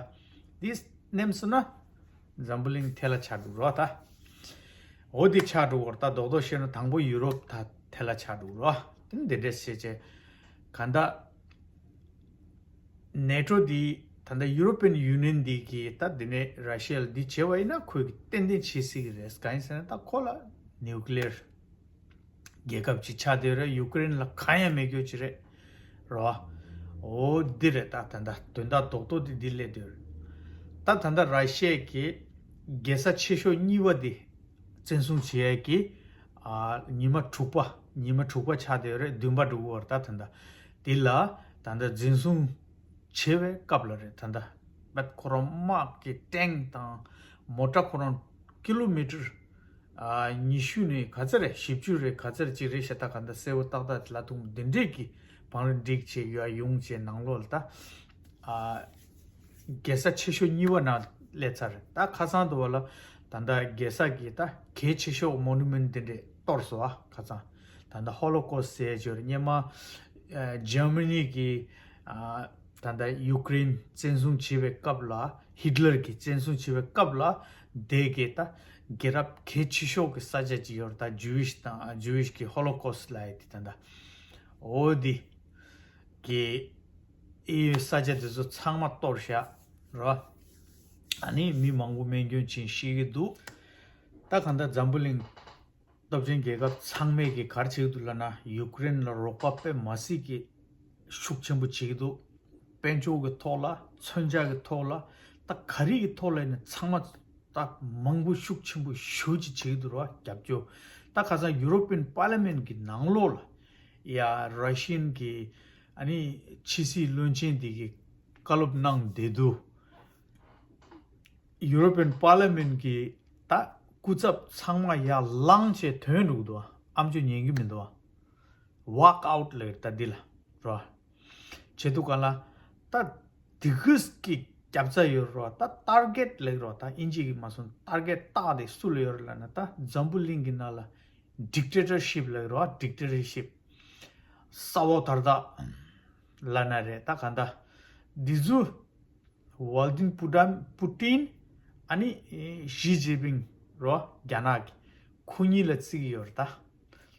འདི་མནན་སོང་ན་འཛམ་བུ་གླིང་ཐལ་ལ་ཆགས་འགྲོ་རོ། ད་འོ་འདི་ཆགས་འགྲོ་བར་ད་རྡོག་རྡོག་བཤད་ན་དང་པོ་ཡུ་རོབ་ད་ ཐལ་ལ་ཆགས་འདུག་རོ། དེ་ནི་འདི་འདྲས་བྱས་བྱས་གང་ལྟར་ནེ་ཊོ་འདི་ད་ལྟ་ཡུ་རོ་པན་ཡུ་ནི་ཡན་འདི་གིས་ད་འདི་ནས་ར་ཤི་ཡ་ལ་འདི་བྱས་པ་ཡིན་ན་ཁོས་ཏན་ཏན་བྱེད་སྲིད་ཀྱི་རེད། གང་ཡིན་ཟེར་ན་ད་ཁོ་ལ་ནིའུ་ཀི་ལི་ཡར་རྒྱལ་ཁབ་ཅིག་ཆགས་བསྡད་རེད། ཡུ་ཀེ་རེན་ལ་གང་ཡང་མེད་རྒྱུ་ཅིག་རེད་རོ། འོ་འདི་རེད། ད་ད་ལྟ་དོན་དག་རྡོག་རྡོག་འདི་འདི་སླེབས་བསྡད་རེད། ད་ད་ལྟ་ར་ཤི་ཡ་གི་རྒྱལ་ས་ཆེ་ཤོས་གཉིས་པ་འདི་བཙན་བཟུང་བྱེད་ཡས་ཀྱི་ཨ་ཉི་མ་དྲུག་པ་ཉི་མ་དྲུག་པ་ཆགས་བསྡད་རེད། བདུན་པ་འགྲོ་གི་ཡོད་རེད། ད་ད་ལྟ་འདི་ལ་ད་ལྟ་འཛིན་བཟུང་བྱེད་པའི་སྐབས་ལ་རེད། ད་ལྟ་བད་ཁོ་རང་དམག་གི་ཊེང་དང་མོ་ཊ་ཁོ་རང་ཀི་ལོ་མི་ཊར་ཨ་ཉི་ཤུ་ནས་ག་ཚོད་རེད། བཞི་བཅུ་རེད། ག་ཚོད་རེད་ཅིག་རེད་ཤག་ད་ག་འདྲ་གསལ་པོ་ཏག་ཏག་ལབ་ཐུབ་མ། འདི་འདྲས་ཀྱི་བང་རིམ་སྒྲིག་བྱས་ཡར་ཡོང་བྱས་ནང་ལོགས་ལ་ད་ཨ་རྒྱལ་ས་ཆེ་ཤོས་གཉིས་པ་ནང་སླེབས་ཚར་རེད། ད་ཁ་སང་དུ་བ་ལ་ད་ལྟ་རྒྱལ་ས་གི་ད་གལ་ཆེ་ཤོས་མོ་ནུ་མེན་ཊི་འདི་འདྲས་གཏོར་སོང་། ཨ་ཁ་སང་ད་ལྟ་ཧོ་ལོ་ཀོ་སི་ཟེར་ཡས་ཅིག་ཡོད་རེད། སྔོན་མ་ཨ་ཇར་མ་ནི་གི་ཨ་ད་ལྟ་ཡུ་ཀེ་རེན་བཙན་བཟུང་བྱེད་པའི་སྐབས་ལ། ཧི་ཊི་ལར་གྱིས་བཙན་བཟུང་བྱེད་པའི་སྐབས་ལ་དེ་གའི་ད་རྒྱལ་རབས་གལ་ཆེ་ཤོས་ཀྱི་ས་ཆ་ཅིག་ཡོད་རེད། ད་ཇུ་ཝིཤ་དང་ཇུ་ཝིཤ་གི་ཧོ་ལོ་ཀོ་སི་ལབ་ཡས་དེ་ད་ལྟ་འོ་དེ་གི་ཨེ་ཡོད་ས་ཆ་དེ་ཚོ་ཚང་མ་གཏོར་བཞག་རོ། ཨ་ནི་མི་མང་པོ་རྨས་སྐྱོན་ཕྱིན་ཤི་གི་འདུག་ད་གང་ལྟར་འཛམ་བུ་གླིང་སྟོབས་ཆེན་རྒྱལ་ཁབ་ཚང་མས་ཀྱིས་ག་རེ་བྱེད་ཀྱི་འདུག་ལབ་ན། ཡུ་ཀེ་རེན་ལ་རོགས་པ་དཔེ་མ་སྲིད་ཀྱི་ཤུགས་ཆེན་པོ་བྱེད་ཀྱི་འདུག་དཔལ་འབྱོར་གྱི་ཐོག་ལ། མཚོན་ཆ་གི་ཐོག་ལ། ད་ག་རེ་གི་ཐོག་ལ་ཡིན་ན་ཚང་མ་ད་མང་པོ་ཤུགས་ཆེན་པོ་ཞེ་པོ་ཅིག་བྱེད་ཀྱི་འདུག་ར། རྒྱབ་སྐྱོར། ད་ཁ་སང་ཡུ་རོ་པན་པར་ལི་མེན་གྱི་ནང་ལོགས་ལ་ཡ་ར་ཤི་ཡན་གྱི་ཨ་ནི་ཕྱི་སྲིད་བློན་ཆེན་འདི་གིས་བཀའ་སློབ་གནང་བསྡད་འདུག་ཡུ་རོ་པན་པར་ལི་མེན་གྱི་ད་སྐུ་ཚབ་ཚང་མ་ཡར་ལངས་བྱས་ཐོན་འགྲོ་གི་འདུག་ཨམ་ཅོག་ཉན་གྱི་མི་འདུག་ཝག་ཨའུཊ་ལབ་ད་འདི་ལ་རོ། བྱེད་དུས་ག་ལ་ད་དེ་གིས་ཀྱི་རྒྱབ་རྩ་ཡོད་རོ། ད་ཊར་གེཊ་ལབ་རོ། ད་ཨིན་ཇི་གི་མ་སོང་། ཊར་གེཊ་རྟགས་དེ་སུ་ལ་ཡོད་རེད་ལབ་ན། ད་འཛམ་བུ་གླིང་གི་ནང་ལ་ཌིག་ཊེ་ཊར་ཤིབ་ལབ་རོ། ཌིག་ཊེ་ཊར་ཤིབ་ས་འོག་དར་དག་ལབ་ན་རེད། ད་ག་ད་འདི་ཚོ་ཝལ་ཏིན་པུ་ཏན་པུ་ཏིན། ཨ་ནི་ཞི་ཅིན་ཕིང་རོ། རྒྱ་ནག་གི་ཁོ་གཉིས་ལ་བརྩི་གི་ཡོད་རེད།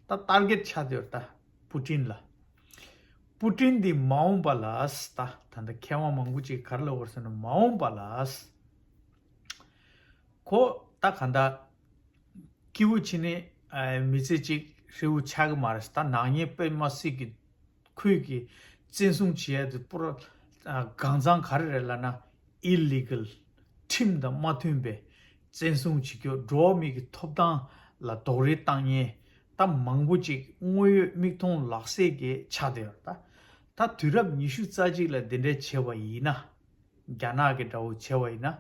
ད་ད་ཊར་གེཊ་ཆགས་བསྡད་ཡོད་རེད་ད་པུ་ཏིན་ལ། པུ་ཏིན་འདི་མ་འོངས་པ་ལ་ད་ད་ལྟ་མཁས་དབང་མང་པོ་ཅིག་ག་རེ་ལབ་ཡོད་རེད་ཟེར་ན། མ་འོངས་པ་ལ་ཁོ་ད་ག་ད་སྐྱིད་པོ་བྱས་ནས་ཨ་མི་ཚེ་གཅིག་ཧྲིལ་པོ་ཆགས་ཀྱི་མ་རེད། ད་ནག་ཉེས་དཔེ་མ་སྲིད་ཀྱི་ཁོས་ཀྱི་བཙན་བཟུང་བྱེད་ཡ་དེ་པུར་ཨ་གང་ཚང་ག་རེ་རེད་ལབ་ན། ཨི་ལི་གལ། ཁྲིམས་དང་མ་མཐུན་པའི་བཙན་བཟུང་བྱེད་རྒྱུ། འགྲོ་བ་མི་གི་ཐོབ་ཐང་ལ་རྡོག་རོལ་བཏང་མཁན་ད་མང་པོ་ཅིག་དངོས་ཡོད་མིག་མཐོང་ལག་ཟིན་གྱི་ཆགས་བསྡད་ཡོད་རེད། ད་ད་དུས་རབས་ཉི་ཤུ་རྩ་གཅིག་ལ་འདི་འདྲ་བྱས་པ་ཡིན་ན། རྒྱ་ནག་གི་འདྲ་བོ་བྱས་པ་ཡིན་ན་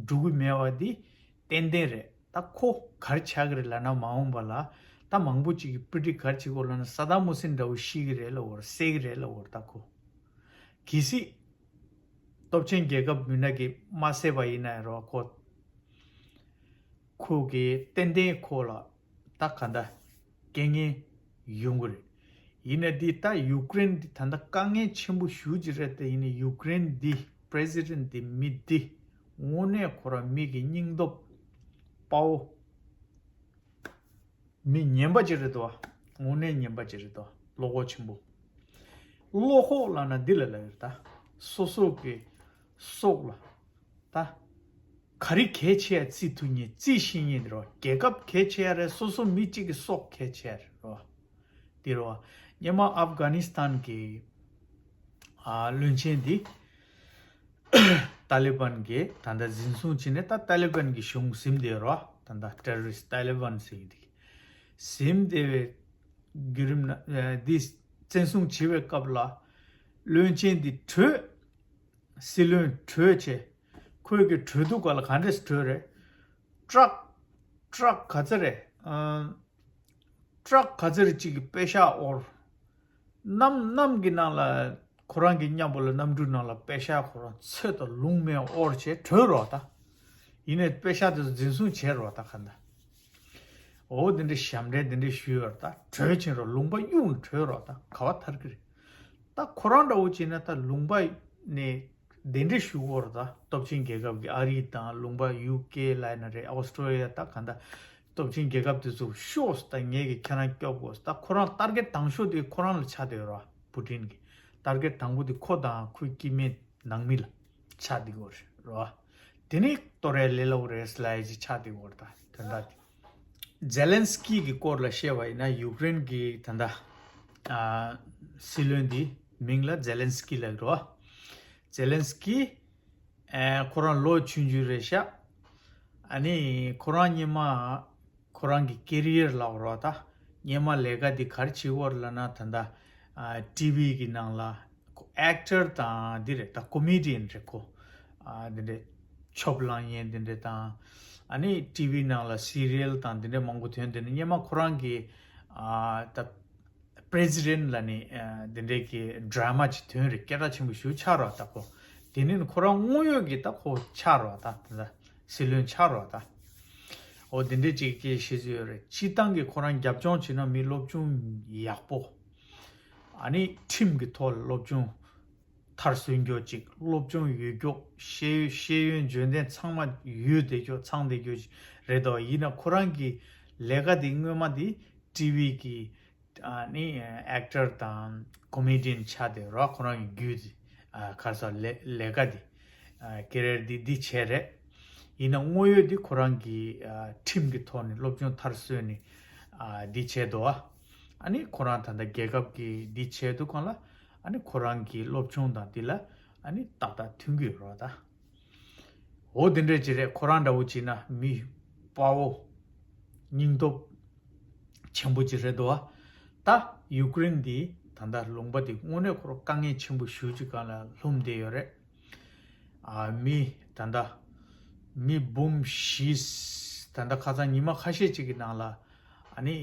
འགྲོ་གི་མེད་པ་འདི་ཏན་ཏན་རེད། ད་ཁོ་ག་རེ་ཆགས་ཀྱི་རེད་ལབ་ན། མ་འོངས་པ་ལ་ད་མང་པོ་ཅིག་གིས་པི་རི་ཌིག་ག་རེ་བྱེད་ཀྱི་ཡོད་ལབ་ན། ས་དཱམ་ཧུ་སེན་འདྲ་བོ་ཤི་གི་རེད་ལབ་ཡོད་རེད། བསད་ཀྱི་རེད་ལབ་ཡོད་རེད། ད་ཁོ་གལ་སྲིད་སྟོབས་ཆེན་རྒྱལ་ཁབ་མི་སྣ་གིས་མ་བསད་པ་ཡིན་ན་རོ། ཁོ་ཁོ་གིས་ཏན་ཏན་ཁོ་ལ་ད་ག་འདྲ་རྐྱེན་ངན་ཡོང་གི་རེད། ཡིན་ན་འདི་ད་ཡུ་ཀེ་རེན་འདི་ད་ལྟ་དཀའ་ངལ་ཆེན་པོ་ཞེ་པོ་ཅིག་རེད། དེ་ཡིན་ན་ཡུ་ཀེ་རེན་འདི་པི་རེ་སི་ཌེན་འདི་མི་འདི་དངོས་གནས་ཁོ་རང་མི་གི་སྙིང་སྟོབས་དཔའ་བོ། མི་ངན་པ་ཅིག་རེད་དོ། དངོས་གནས་ངན་པ་ཅིག་རེད་དོ། བློ་ཁོག་ཆེན་པོ། བློ་ཁོག་ལབ་ན་འདི་ལ་ལབ་ཡོད་ད། སོ་སོ་གི་སྲོག་ལ་ད་ག་རེ་གལ་ཆེ་ཡ་བརྩི་ཐུབ་མཁན། བརྩི་ཤེས་མཁན་དེ་རོ། རྒྱལ་ཁབ་གལ་ཆེ་ཡ་རེད། སོ་སོ་མི་གཅིག་གི་སྲོག་གལ་ཆེ་ཡ་རེད་རོ། དེ་རོ། སྔོན་མ་ཨབ་གྷ་ནི་སི་ཐན་གི་ཨ་བློན་ཆེན་འདི་ཏཱ་ལི་བན་གྱིས་ད་ལྟ་འཛིན་བཟུང་བྱས་ནས། ད་ཏཱ་ལི་བན་གྱི་གཞུང་ཟིན་བསྡད་རོ། ད་ལྟ་ཏེ་རོ་རི་སི་ཊི་ཏཱ་ལི་བན་ཟེར་གྱི་འདུག་ཟིན་བསྡད་པའི་བརྒྱུད་རིམ་ན་ཨ་འདི་བཙན་བཟུང་བྱེད་པའི་སྐབས་ལ་བློན་ཆེན་འདི་བྲོས། སྲིད་བློན་བྲོས་བྱས། ཁོས་ཀྱི་བྲོས་དུས་ག་ལ་ག་འདྲས་བྲོས་རེད། ཊ་རཀ་ཊ་རཀ་ག་ཚོད་རེད། ཨ་ཊ་རཀ་ག་ཚོད་རེད་ཅིག་གི་པེ་ཤག་དབོར། གནམ་གནམ་གྱི་ནང་ལ་ཁོ་རང་གི་མཉམ་པོ་ལ་གནམ་གྲུ་ནང་ལ་པེ་ཤག་ཁོ་རང་ཚོད་དང་ལུང་མེད་དབོར་བྱས་བྲོས་རོགས་ད། ཡིན་ནའི་པེ་ཤག་དེ་ཚོ་འཛིན་བཟུང་བྱས་རོགས་ད་ག་འདྲ། འོ་དེ་འདྲའི་ཞབས་འདྲེན་དེ་འདྲའི་ཞུས་ཡོད་རེད། ད་བྲོས་ཕྱིན་རོགས། ལུང་པ་གཡུགས་ནས་བྲོས་རོགས། ད་ག་བ་ཐར་གི་རེད། ད་ཁོ་རང་འདྲ་བོ་བྱས་ན་ད་ལུང་པ་ནས་གདན་འདྲེན་ཞུ་དགོས་རེད། ད་སྟོབས་ཆེན་རྒྱལ་ཁབ་ཀྱི་ཨ་རི་དང་ལུང་པ་ཡུ་ཀེ་ལབ་ན་རེད། ཨོ་སི་ཀྲོ་ལི་ཡ། ད་ག་འདྲ་ སྟོབས་ཆེན་རྒྱལ་ཁབ་དེ་ཚོ་ཤོག་ད་ངས་ཀྱི་ཁྱེད་རང་སྐྱོབ་དགོས། ད་ཁོ་རང་ཊར་གེཊ་དང་ཤོས་དེ་ཁོ་རང་ལ་ཆགས་བསྡད་ཡོད་རེད་བ། པུ་ཏིན་གྱི་ཊར་གེཊ་དང་པོ་དེ་ཁོ་དང་ཁོའི་སྐྱེ་དམན་ནང་མི་ལ་ཆགས་བསྡད་ཡོད་རེད་བ། དེ་ནས་གཏོར་ཡ་ལས་སླ་པོ་རེད་ཟེར་ལབ་ཡ་ཅིག་ཆགས་བསྡད་ཡོད་རེད། ད་དེ་འདྲ་དེ། ཛེ་ལན་སི་ཀི་གི་སྐོར་ལ་བཤད་པ་ཡིན་ན། ཡུཀ་རེན་གྱི་ད་ལྟ་ཨ་སྲིད་བློན་འདི་མིང་ལ་ཛེ་ལན་སི་ཀི་ལབ་ཀྱི་རེད་བ། ཛེ་ལན་སི་ཀི་ཨ་ཁོ་རང་ལོ་ཆུང་ཆུང་རེད་ཤག་ཨ་ནི་ཁོ་རང་སྔོན་མ་ཁོ་རང་གི་ཀེ་རི་ཡར་ལབ་རོགས་ད། སྔོན་མ་ལས་ཀ་འདི་ག་རེ་བྱེད་ཀྱི་ཡོད་རེད་ལབ་ན། ད་ལྟ་ཨ་ཊི་ཝི་གི་ནང་ལ་ཨེག་ཊར་དང་འདི་རེད། ད་ཀོ་མེ་ཌི་ཡན་རེད་ཁོ། ཨ་འདི་འདྲའི་ཆོབ་ལངས་མཁན་འདི་འདྲ་དང་། ཨ་ནི་ཊི་ཝི་ནང་ལ་སི་རི་ཡལ་དང་འདི་འདྲ་མང་པོ་ཐོན། དེ་ནི་སྔོན་མ་ཁོ་རང་གི་ཨ་ད་པི་རེ་སི་ཌེན་ཊི་ལབ་ནི་ཨ་འདི་འདྲའི་གི་ཌ་ར་མ་ཅིག་ཐོན་རེད། སྐད་གྲགས་ཆེན་པོ་ཞེ་པོ་ཆགས་རོགས་ད་ཁོ། དེ་ནི་ཁོ་རང་དངོས་ཡོད་ཀྱི་ད་ཁོ་ཆགས་རོགས་ད། ད་ད་སྲིད་བློན་ཆགས་རོགས་ད། འོ་དེ་འདྲའི་ཅིག་གི་བཤད་ཀྱི་ཡོད་རེད། སྤྱིར་བཏང་གི་ཁོ་རང་རྒྱབ་ལྗོངས་བྱས་ན་མི་སློབ་སྦྱོང་ཡག་པོ། ཨ་ནི་ཁྲིམས་ཀྱི་ཐོག་ལ་སློབ་སྦྱོང་མཐར་སོན་རྒྱུ་ཅིག་སློབ་སྦྱོང་ཡོད་རྒྱུ། ཤེས་ཤེས་ཡོན་འཇོན་ཐང་ཚང་མ་ཡོད་བསྡད་རྒྱུ་ཚང་བསྡད་རྒྱུ་ཅིག་རེད་དོ། ཡིན་ན་ཁོ་རང་གི་ལས་ཀ་དེ་སྔོན་མ་དེ་ཊི་ཝི་གི་ཨ་ནི་ཨེག་ཊར་དང་ཀོ་མེ་ཌི་ཡན་ཆགས་བསྡད་རོགས། ཁོ་རང་གི་རྒྱུད་དེ་ཨ་ག་རེ་ཟེར་ལས་ལས་ཀ་དེ་ཨ་ཀེ་རི་ཡར་དེ་འདི་བྱས་རེད། ཡིན་ན་དངོས་ཡོད་དེ་ཁོ་རང་གི་ཨ་ཁྲིམས་ཀྱི་ཐོག་ནས་སློབ་སྦྱོང་མཐར་སོན་ནས་ཨ་འདི་བྱས་འདུག་ཨ། ཨ་ནི་ཁོ་རང་ད་ལྟ་རྒྱལ་ཁབ་ཀྱི་འདི་བྱས་འདུག་གང་ལ། ཨ་ནི་ཁོ་རང་གི་སློབ་སྦྱོང་དང་འདི་ལ་ཨ་ནི་ཏག་ཏག་མཐུན་གྱི་ཡོད་རོགས་ད། འོ་དེ་འདྲས་ཅིག་རེད། ཁོ་རང་འདྲ་བོ་བྱས་ན་མི་དཔའ་བོ་སྙིང་སྟོབས་ཆེན་པོ་ཅིག་རེད་འདུག་བ། ད་ཡུཀ་རེན་འདི་ད་ལྟ་ལུང་པ་འདི་དངོས་གནས་ཁོ་རང་དཀའ་ངལ་ཆེན་པོ་ཞེ་པོ་ཅིག་སྒང་ལ་ལྷུང་བསྡད་ཡོད་རེད། ཨ་མི་ད་ལྟ་མི་འབུམ་བཞི། ད་ལྟ་ཁ་སང་ཉི་མ་ཁ་ཤས་ཅིག་གི་ནང་ལ་ཨ་ནི་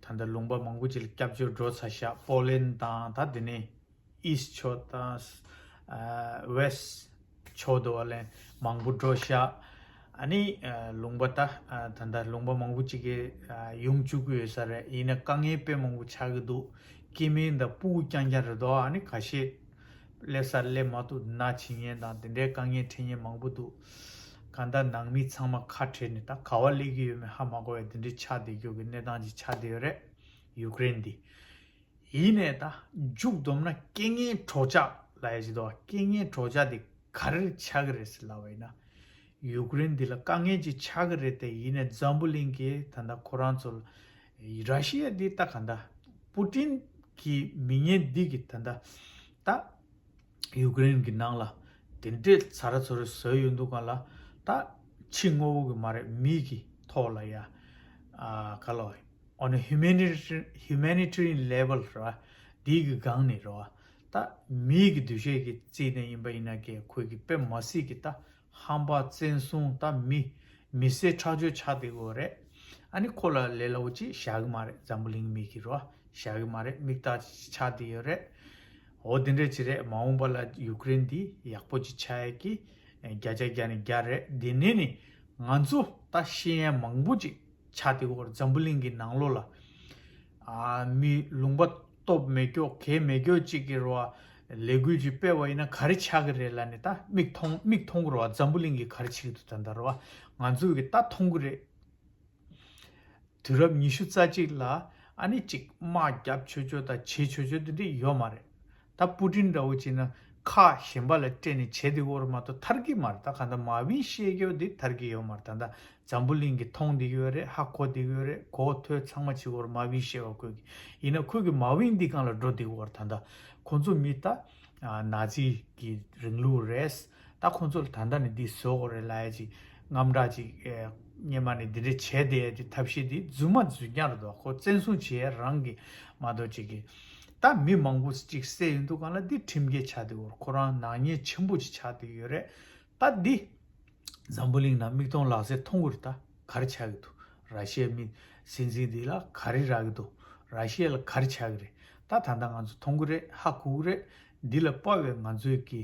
ད་ལྟ་ལུང་པ་མང་པོ་ཅིག་ལ་སྐྱབས་བཅོལ་འགྲོ་ཚར་ཤག་པོ་ལན་དང་ད་དེ་ནས་ཨིསཊ་ཕྱོགས་དང་ཨ་ཝེསཊ་ཕྱོགས་དུ་བ་ལན་མང་པོ་འགྲོ་ཤག་ཨ་ནི་ཨ་ལུང་པ་ད་ཨ་ད་ལྟ་ལུང་པ་མང་པོ་ཅིག་གི་ཨ་ཡོང་བཅུག་གི་ཡོད་ས་རེད། ཡིན་ན་དཀའ་ངལ་དཔེ་མང་པོ་ཆགས་ཀྱི་འདུག་སྐྱེ་དམན་དང་སྤུ་གུ་རྐྱང་རྐྱང་རེད་དོ། ཨ་ནི་ཁ་ཤས་སླེབས་ས་སླེབས་མ་ཐུབ་ན་བྱེད་མཁན་དང་དེ་འདྲའི་དཀའ་ངལ་འཕྲད་མཁན་མང་པོ་འདུག་གང་ལྟར་ནང་མི་ཚང་མ་ཁ་བྲལ་ནས་ད་ག་བ་སླེབས་ཀྱི་ཡོད་མེད་ཧ་མ་གོ་བའི་དེ་འདྲའི་ཆགས་བསྡད་རྒྱུ་གི་གནས་སྟངས་ཅིག་ཆགས་བསྡད་ཡོད་རེད། ཡུཀ་རེན་འདི། ཡིན་ནའི་ད་མཇུག་བསྡོམས་ན་རྐྱེན་ངན་གྲོགས་ཆགས་ལབ་ཡ་ཞིག་འདུག་རྐྱེན་ངན་གྲོགས་ཆགས་འདི་ག་རེ་ཆགས་ཀྱི་རེད་ཟེར་ལབ་པ་ཡིན་ན། ཡུཀ་རེན་འདི་ལ་དཀའ་ངལ་ཅིག་ཆགས་ཀྱི་རེད་དེ། ཡིན་ནའི་འཛམ་བུ་གླིང་གིས་ད་ལྟ་ཁོ་རང་ཚོ་ལ་ར་ཤི་ཡ་འདི་ད་ག་ད་པུ་ཏིན་གྱི་མི་ངན་འདི་གིས་ད་ལྟ་ད་ཡུཀ་རེན་གྱི་ནང་ལ་དེ་འདྲའི་ཚ་ར་ཚ་རུ་བཟོས་ཡོང་དུས་སྒང་ལ། ད་ཕྱི་དངོས་པོ་གི་མ་རེད། མི་གི་ཐོག་ལ་ཡ་ཨ་ག་ལ་on a humanitarian humanitarian level ར་འདི་གི་སྒང་ནས་ར་ད་མི་གི་འདུ་ཤེས་ཀྱི་རྩིས་ནས་ཡིན་པ་ཡིན་ན་ཀྱེ་ཁོས་ཀྱི་དཔེ་མ་སྲིད་ཀྱི་ད་ཧམ་པ་བཙན་བཟུང་ད་མི་མི་སེར་ཁྲག་སྦྱོར་ཆགས་བསྡད་ཡོད་རེད། ཨ་ནི་ཁོ་ལ་ལས་སླ་པོ་ཅིག་བཞག་གི་མ་རེད། འཛམ་བུ་གླིང་མི་གི་རོ་བཞག་གི་མ་རེད། མིག་ལྟ་ཅིག་ཆགས་བསྡད་ཡོད་རེད། འོ་དེ་འདྲ་ཅིག་རེད། མ་འོངས་པ་ལ་ཡུཀ་རེན་འདི་ཡག་པོ་ཅིག་ཆགས་ཡ་གི་བརྒྱ་ཆ་བརྒྱ་ནས་བརྒྱ་རེད། དེ་ནས་ནི་ང་ཚོ་ད་ཤེས་ཡ་མང་པོ་ཅིག་ཆགས་བསྡད་ཡོད་རེད། འཛམ་བུ་གླིང་གི་ནང་ལོགས་ལ་ཨ་མི་ལུང་པ་སྟོབས་མེད་ཀྱོག་གལ་མེད་ཀྱོག་ཅིག་གི་རོ་ལས་འགུལ་ཅིག་སྤེལ་བ་ཡིན་ན་ག་རེ་ཆགས་ཀྱི་རེད་ལབ་ནས་ད་མིག་མཐོང་མིག་མཐོང་གི་རོ། འཛམ་བུ་གླིང་གི་ག་རེ་བྱེད་ཀྱི་འདུག་ད་ལྟ་རོ་ང་ཚོ་གི་ད་མཐོང་གི་རེད། དུས་རབས་ཉི་ཤུ་རྩ་གཅིག་ལ་ཨ་ནི་ཅིག་དམག་རྒྱབ་ཆོག་ཆོག་དང་བྱེད་ཆོག་ཆོག་དེ་འདྲ་ཡོད་མ་རེད། ད་པུ་ཏིན་འདྲ་བོ་བྱས་ན་ཁག་གཞན་པ་ལ་སྤྲད་ནས་བྱེད་དེ་འོར་མ་གཏོགས་ཐར་གི་མ་རེད། ད་ག་ད་མ་བིན་ཤེས་རྒྱུ་དེ་ཐར་གི་ཡོད་མ་རེད། ད་ད་འཛམ་བུ་གླིང་གི་མཐོང་བསྡད་ཡོད་རེད། ཧ་གོ་བསྡད་ཡོད་རེད། གོ་ཐོས་ཚང་མ་བྱེད་འོར་མ་བིན་ཤེས་བ་ཁོས་གི་ཡིན་ན་ཁོས་གི་མ་བིན་འདི་སྒང་ལ་འགྲོ་བསྡད་འོར་ད་ད་ཁོ་ཚོ་མི་ད་ན་ཛི་གི་རིང་ལུགས་རེད། ད་ཁོང་ཚོ་ལ་ད་ལྟ་ནས་འདི་བཟོ་དགོས་རེད་ལབ་ཡ་ཅིག་དངངས་སྐྲག་ཅིག་ཨེ་སྔོན་མ་ནས་འདི་འདྲས་བྱས་བསྡད་ཡ་ཅིག་ཐབས་ཤེས་འདི་རྫུན་མ་རྫུན་རྐྱང་རེད་འདུག་ཁོ་བཙན་བཟུང་བྱས་ཡ་རང་གི་མ་གཏོགས་ཅིག་གི་ད་མི་མང་པོ་ཅིག་བསད་ཡོང་དུས་སྒང་ལ་འདི་ཁྲིམས་འགལ་ཆགས་བསྡད་ཡོད་རེད། ཁོ་རང་ནག་ཉེས་ཆེན་པོ་ཅིག་ཆགས་བསྡད་ཡོད་རེད། ད་འདི་འཛམ་བུ་གླིང་ནང་མིག་མཐོང་ལག་ཟིན་མཐོང་གི་རེད། ད་ག་རེ་ཆགས་ཀྱི་འདུག་ར་ཤི་ཡའི་མི་སྲིད་འཛིན་འདི་ལ་ག་རེ་རག་གི་འདུག་ར་ཤི་ཡ་ལ་ག་རེ་ཆགས་ཀྱི་རེད། ད་ད་ལྟ་ང་ཚོ་མཐོང་གི་རེད། ཧ་གོ་གི་རེད། འདི་ལ་དཔའ་བའི་ང་ཚོའི་གི་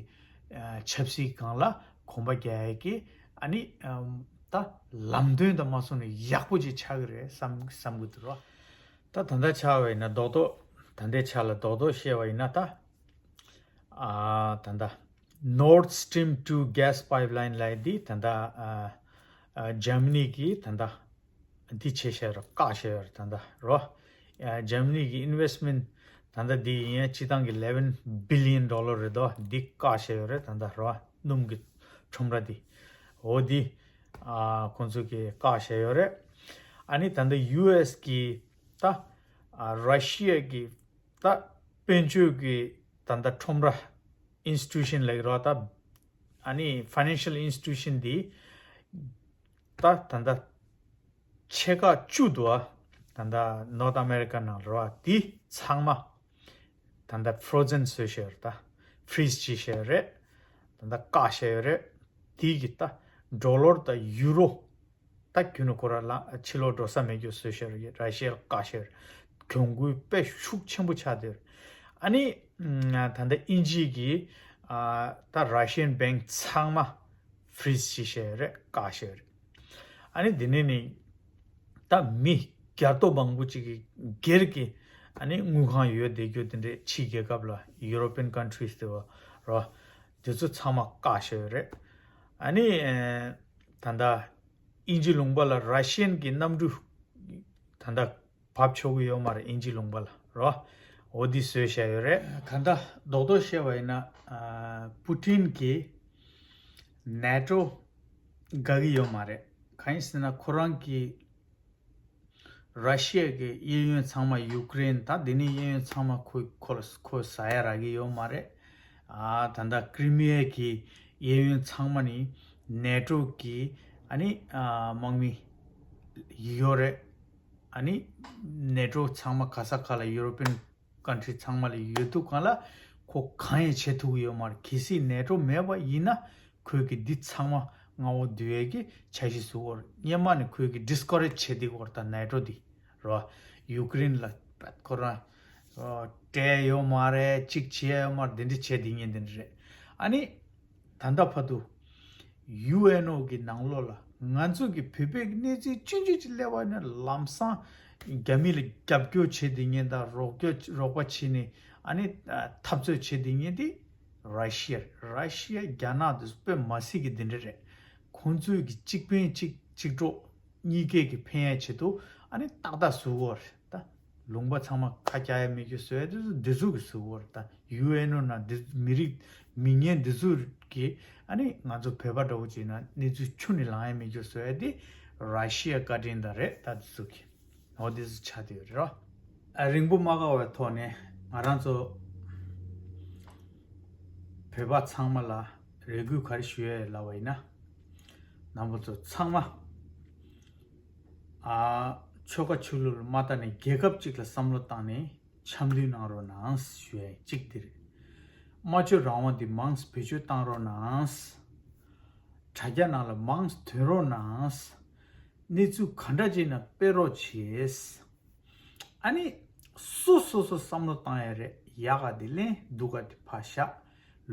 ཨ་ཆབ་སྲིད་སྒང་ལ་གོམ་པ་རྒྱག་ཡ་གི་ཨ་ནི་ཨམ་ད་ལམ་སྟོན་དང་མ་སོང་ནས་ཡག་པོ་ཅིག་ཆགས་ཀྱི་རེད་བསམ་བསམ་གི་འདུག་རོ། ད་ད་ལྟ་ཆགས་པ་ཡིན་ན་རྡོག་རྡོག་ད་ལྟའི་ཆ་ལ་རྡོག་རྡོག་བཤད་པ་ཡིན་ན་ད། ཨ་ད་ལྟ་Nord Stream two gas pipeline ལབ་ཡ་འདི་ད་ལྟ་ཨ་ཨ་ཇར་མ་ནི་གི་ད་ལྟ་ འདི་བྱས་བཞག་ཡོད་རེད། བཀག་བཞག་ཡོད་རེད་ད་ལྟ་རོ། ཨ་ཇར་མ་ནི་གི་ཨིན་ཝེ་སི་མེན་ཊི་ད་ལྟ་འདི་ཡིན་ཡང་སྤྱི་བཏང་གི་eleven billion dollar རེད་དོ། འདི་བཀག་བཞག་ཡོད་རེད་ད་ལྟ་རོ། སྣུམ་གྱི་ཁྲོམ་ར་འདི། འོ་འདི་ཨ་ཁོང་ཚོ་གིས་བཀག་བཞག་ཡོད་རེད། ཨ་ནི་ད་ལྟ་ཡུ་ཨེ་སི་གི་ད་ཨ་ར་ཤི་ཡ་གི་ད་དཔལ་འབྱོར་གྱི་ད་ལྟ་ཁྲོམ་ར་institution ལབ་ཀྱི་རེད་བ། ད་ཨ་ནི་financial institution འདི་ད་ད་ལྟ་ཆེ་ཁག་བཅུ་འདུག་བ། ད་ལྟ་North America ནང་རེད་བ། འདི་ཚང་མ་ད་ལྟ་frozen བཟོས་བཞག་ཡོད་རེད། ད་freeze བྱས་བཞག་ཡོད་རེད། ད་ལྟ་བཀག་བཞག་ཡོད་རེད། དེ་གི་ད་ཌོ་ལར་དང་ཡུ་རོ་ད་རྒྱུན་ནས་ཁོ་རང་ལ་ཕྱི་ལོགས་འགྲོ་ས་མེད་རྒྱུ་བཟོས་བཞག་ཡོད་རེད། ར་ཤི་ཡར་བཀག་བཞག་ཡོད་རེད། གྱོང་གུན་དཔེ་ཤུགས་ཆེན་པོ་ཆགས་བསྡད་ཡོད་རེད། ཨ་ནི་ད་ལྟ་དབྱིན་ཇི་གི་ཨ་ད་Russian bank ཚང་མ་freeze བྱས་བཞག་ཡོད་རེད། བཀག་བཞག་ཡོད་རེད། ཨ་ནི་དེ་ནས་ནི་ད་མི་བརྒྱ་སྟོང་མང་པོ་ཅིག་གི་སྒེར་གྱི་ཨ་ནི་དངུལ་ཁང་ཡོད་བསྡད་རྒྱུ་དེ་འདྲས་ཕྱི་རྒྱལ་ཁབ་ལ་European countries དེ་བ་རོ། དེ་ཚོ་ཚང་མ་བཀག་བཞག་ཡོད་རེད། ཨ་ནི་ཨེ་ད་ལྟ་དབྱིན་ཇི་ལུང་པ་ལ་Russian གྱི་གནམ་གྲུ་ད་ལྟ་བབས་ཆོག་གི་ཡོད་མ་རེད། དབྱིན་ཇི་ལུང་པ་ལ་རོ། འོ་འདི་བཟོས་བཞག་ཡོད་རེད། གང་ལྟར་རྡོག་རྡོག་བཤད་པ་ཡིན་ན་ཨ་པུ་ཏིན་གྱིས་ནེ་ཊོ་དགའ་གི་ཡོད་མ་རེད། གང་ཡིན་ཟེར་ན་ཁོ་རང་གིས་ར་ཤི་ཡ་གི་གཡས་གཡོན་ཚང་མ་ཡུ་ཀེ་རེན་ད་འདི་ནས་གཡས་གཡོན་ཚང་མ་ཁོ་ཁོ་ལ་ཁོ་ཟ་ཡ་རག་གི་ཡོད་མ་རེད། ཨ་ད་ལྟ་ཀི་རི་མི་ཡ་གི་གཡས་གཡོན་ཚང་མ་ནི་ནེ་ཊོ་གི་ཨ་ནི་ཨ་དམག་མི་ཡོད་རེད། ཨ་ནི་ནེ་ཊོ་ཚང་མ་ག་ས་ག་ལ་ཡུ་རོ་པི་ཡན་ཀན་ཊི་རི་ཚང་མ་ལ་ཡོད་དུས་གང་ལ་ཁོ་གང་ཡང་བྱེད་ཐུབ་ཀྱི་ཡོད་མ་རེད། གལ་སྲིད་ནེ་ཊོ་མེད་པ་ཡིན་ན་ཁོས་ཀྱི་འདི་ཚང་མ་མངའ་འོག་བསྡུ་ཡས་ཀྱི་འཆར་གཞི་བཟོ་གི་ཡོད་རེད། སྔོན་མ་ནས་ཁོས་ཀྱི་ཌི་སི་ཀོ་རེཇ་བྱེད་བསྡད་ཀྱི་ཡོད་རེད། ད་ནེ་ཊོ་འདི་རོ། ཡུ་ཀེ་རེན་ལ་ཁོ་རང་སྤྲད་ཡོད་མ་རེད། གཅིག་བྱས་ཡོད་མ་རེད། འདི་འདྲ་བྱས་བསྡད་མཁན་འདི་འདྲ་རེད། ཨ་ནི་ད་ལྟ་བར་དུ་ཡུ་ཨེན་ཨོ་གི་ནང་ལོགས་ལ་ང་ཚོ་གི་བོད་པའི་གནས་ཚུལ་ཆུང་ཆུང་ཅིག་སླེབས་པ་ཡིན་ན་ལམ་སང་རྒྱ་མི་ལ་རྒྱབ་སྐྱོར་བྱེད་བསྡད་མཁན་དང་རོགས་སྐྱོར་རོགས་པ་བྱེད་ནས་ཨ་ནི་འཐབ་རྩོད་བྱེད་བསྡད་མཁན་དེ་ར་ཤི་ཡ་རེད། ར་ཤི་ཡ་རྒྱ་ནག་དེ་ཚོ་དཔེ་མ་སྲིད་ཀྱི་འདི་འདྲ་རེད། ཁོང་ཚོས་ཀྱི་གཅིག་ཕན་གཅིག་གཅིག་གྲོགས་གཉིས་ཀས་ཀྱི་ཕན་ཡ་ཆེད་དུ་ཨ་ནི་ཏག་ཏག་བཟོ་གི་ཡོད་རེད་ད། ལུང་པ་ཚང་མ་ཁ་རྒྱག་ཡ་མེད་རྒྱུ་བཟོ་ཡ་དེ་ཚོ་འདི་ཚོ་གི་བཟོ་གི་ཡོད་རེད་ད། ཡུ་ཨེན་ཨོ་ནང་འདི་མི་རིགས་མི་ངན་འདི་ཚོ་གི་ཨ་ནི་ང་ཚོ་བོད་པ་འདྲ་བོ་བྱས་ན་གནས་ཚུལ་ཆུ་ནས་ལངས་ཡ་མེད་རྒྱུ་བཟོ་ཡ་དེ་ར་ཤི་ཡ་བཀའ་དྲིན་དང་རེད་ད། འདི་ཚོ་གི་འོ་འདི་ཚོ་ཆགས་བསྡད་ཡོད་རེད་རོ། ཨ་རིང་པོ་མ་འགོར་བའི་ཐོག་ནས་ང་རང་ཚོ་བོད་པ་ཚང་མ་ལ་རེ་སྐུལ་ག་རེ་ཞུ་ཡ་ཡོད་ལབ་པ་ཡིན་ན། རྣམ་པ་ཚོ་ཚང་མ་ཨ་ཆོལ་ཁ་ཆོས་ལུགས་ལ་མ་ལྟ་ནས་རྒྱལ་ཁབ་ཅིག་ལ་བསམ་བློ་བཏང་ནས་འཆམ་མཐུན་གནང་རོགས་གནང་ཞུ་ཡ་གཅིག་འདི་རེད། སྨྲ་བརྗོད་རང་དབང་འདི་མང་བེད་སྤྱོད་བཏང་རོགས་གནང་། དྲ་རྒྱ་ནང་ལ་མང་ཐོན་རོགས་གནང་། གནས་ཚུལ་ག་འདྲ་ཅིག་ན་སྤེལ་རོགས་བྱེད། ཨ་ནི་སོ་སོ་སོ་བསམ་བློ་བཏང་ཡ་རེད། ཡག་ག་དེ་ལེན་སྡུག་ག་དེ་ཕར་བཞག་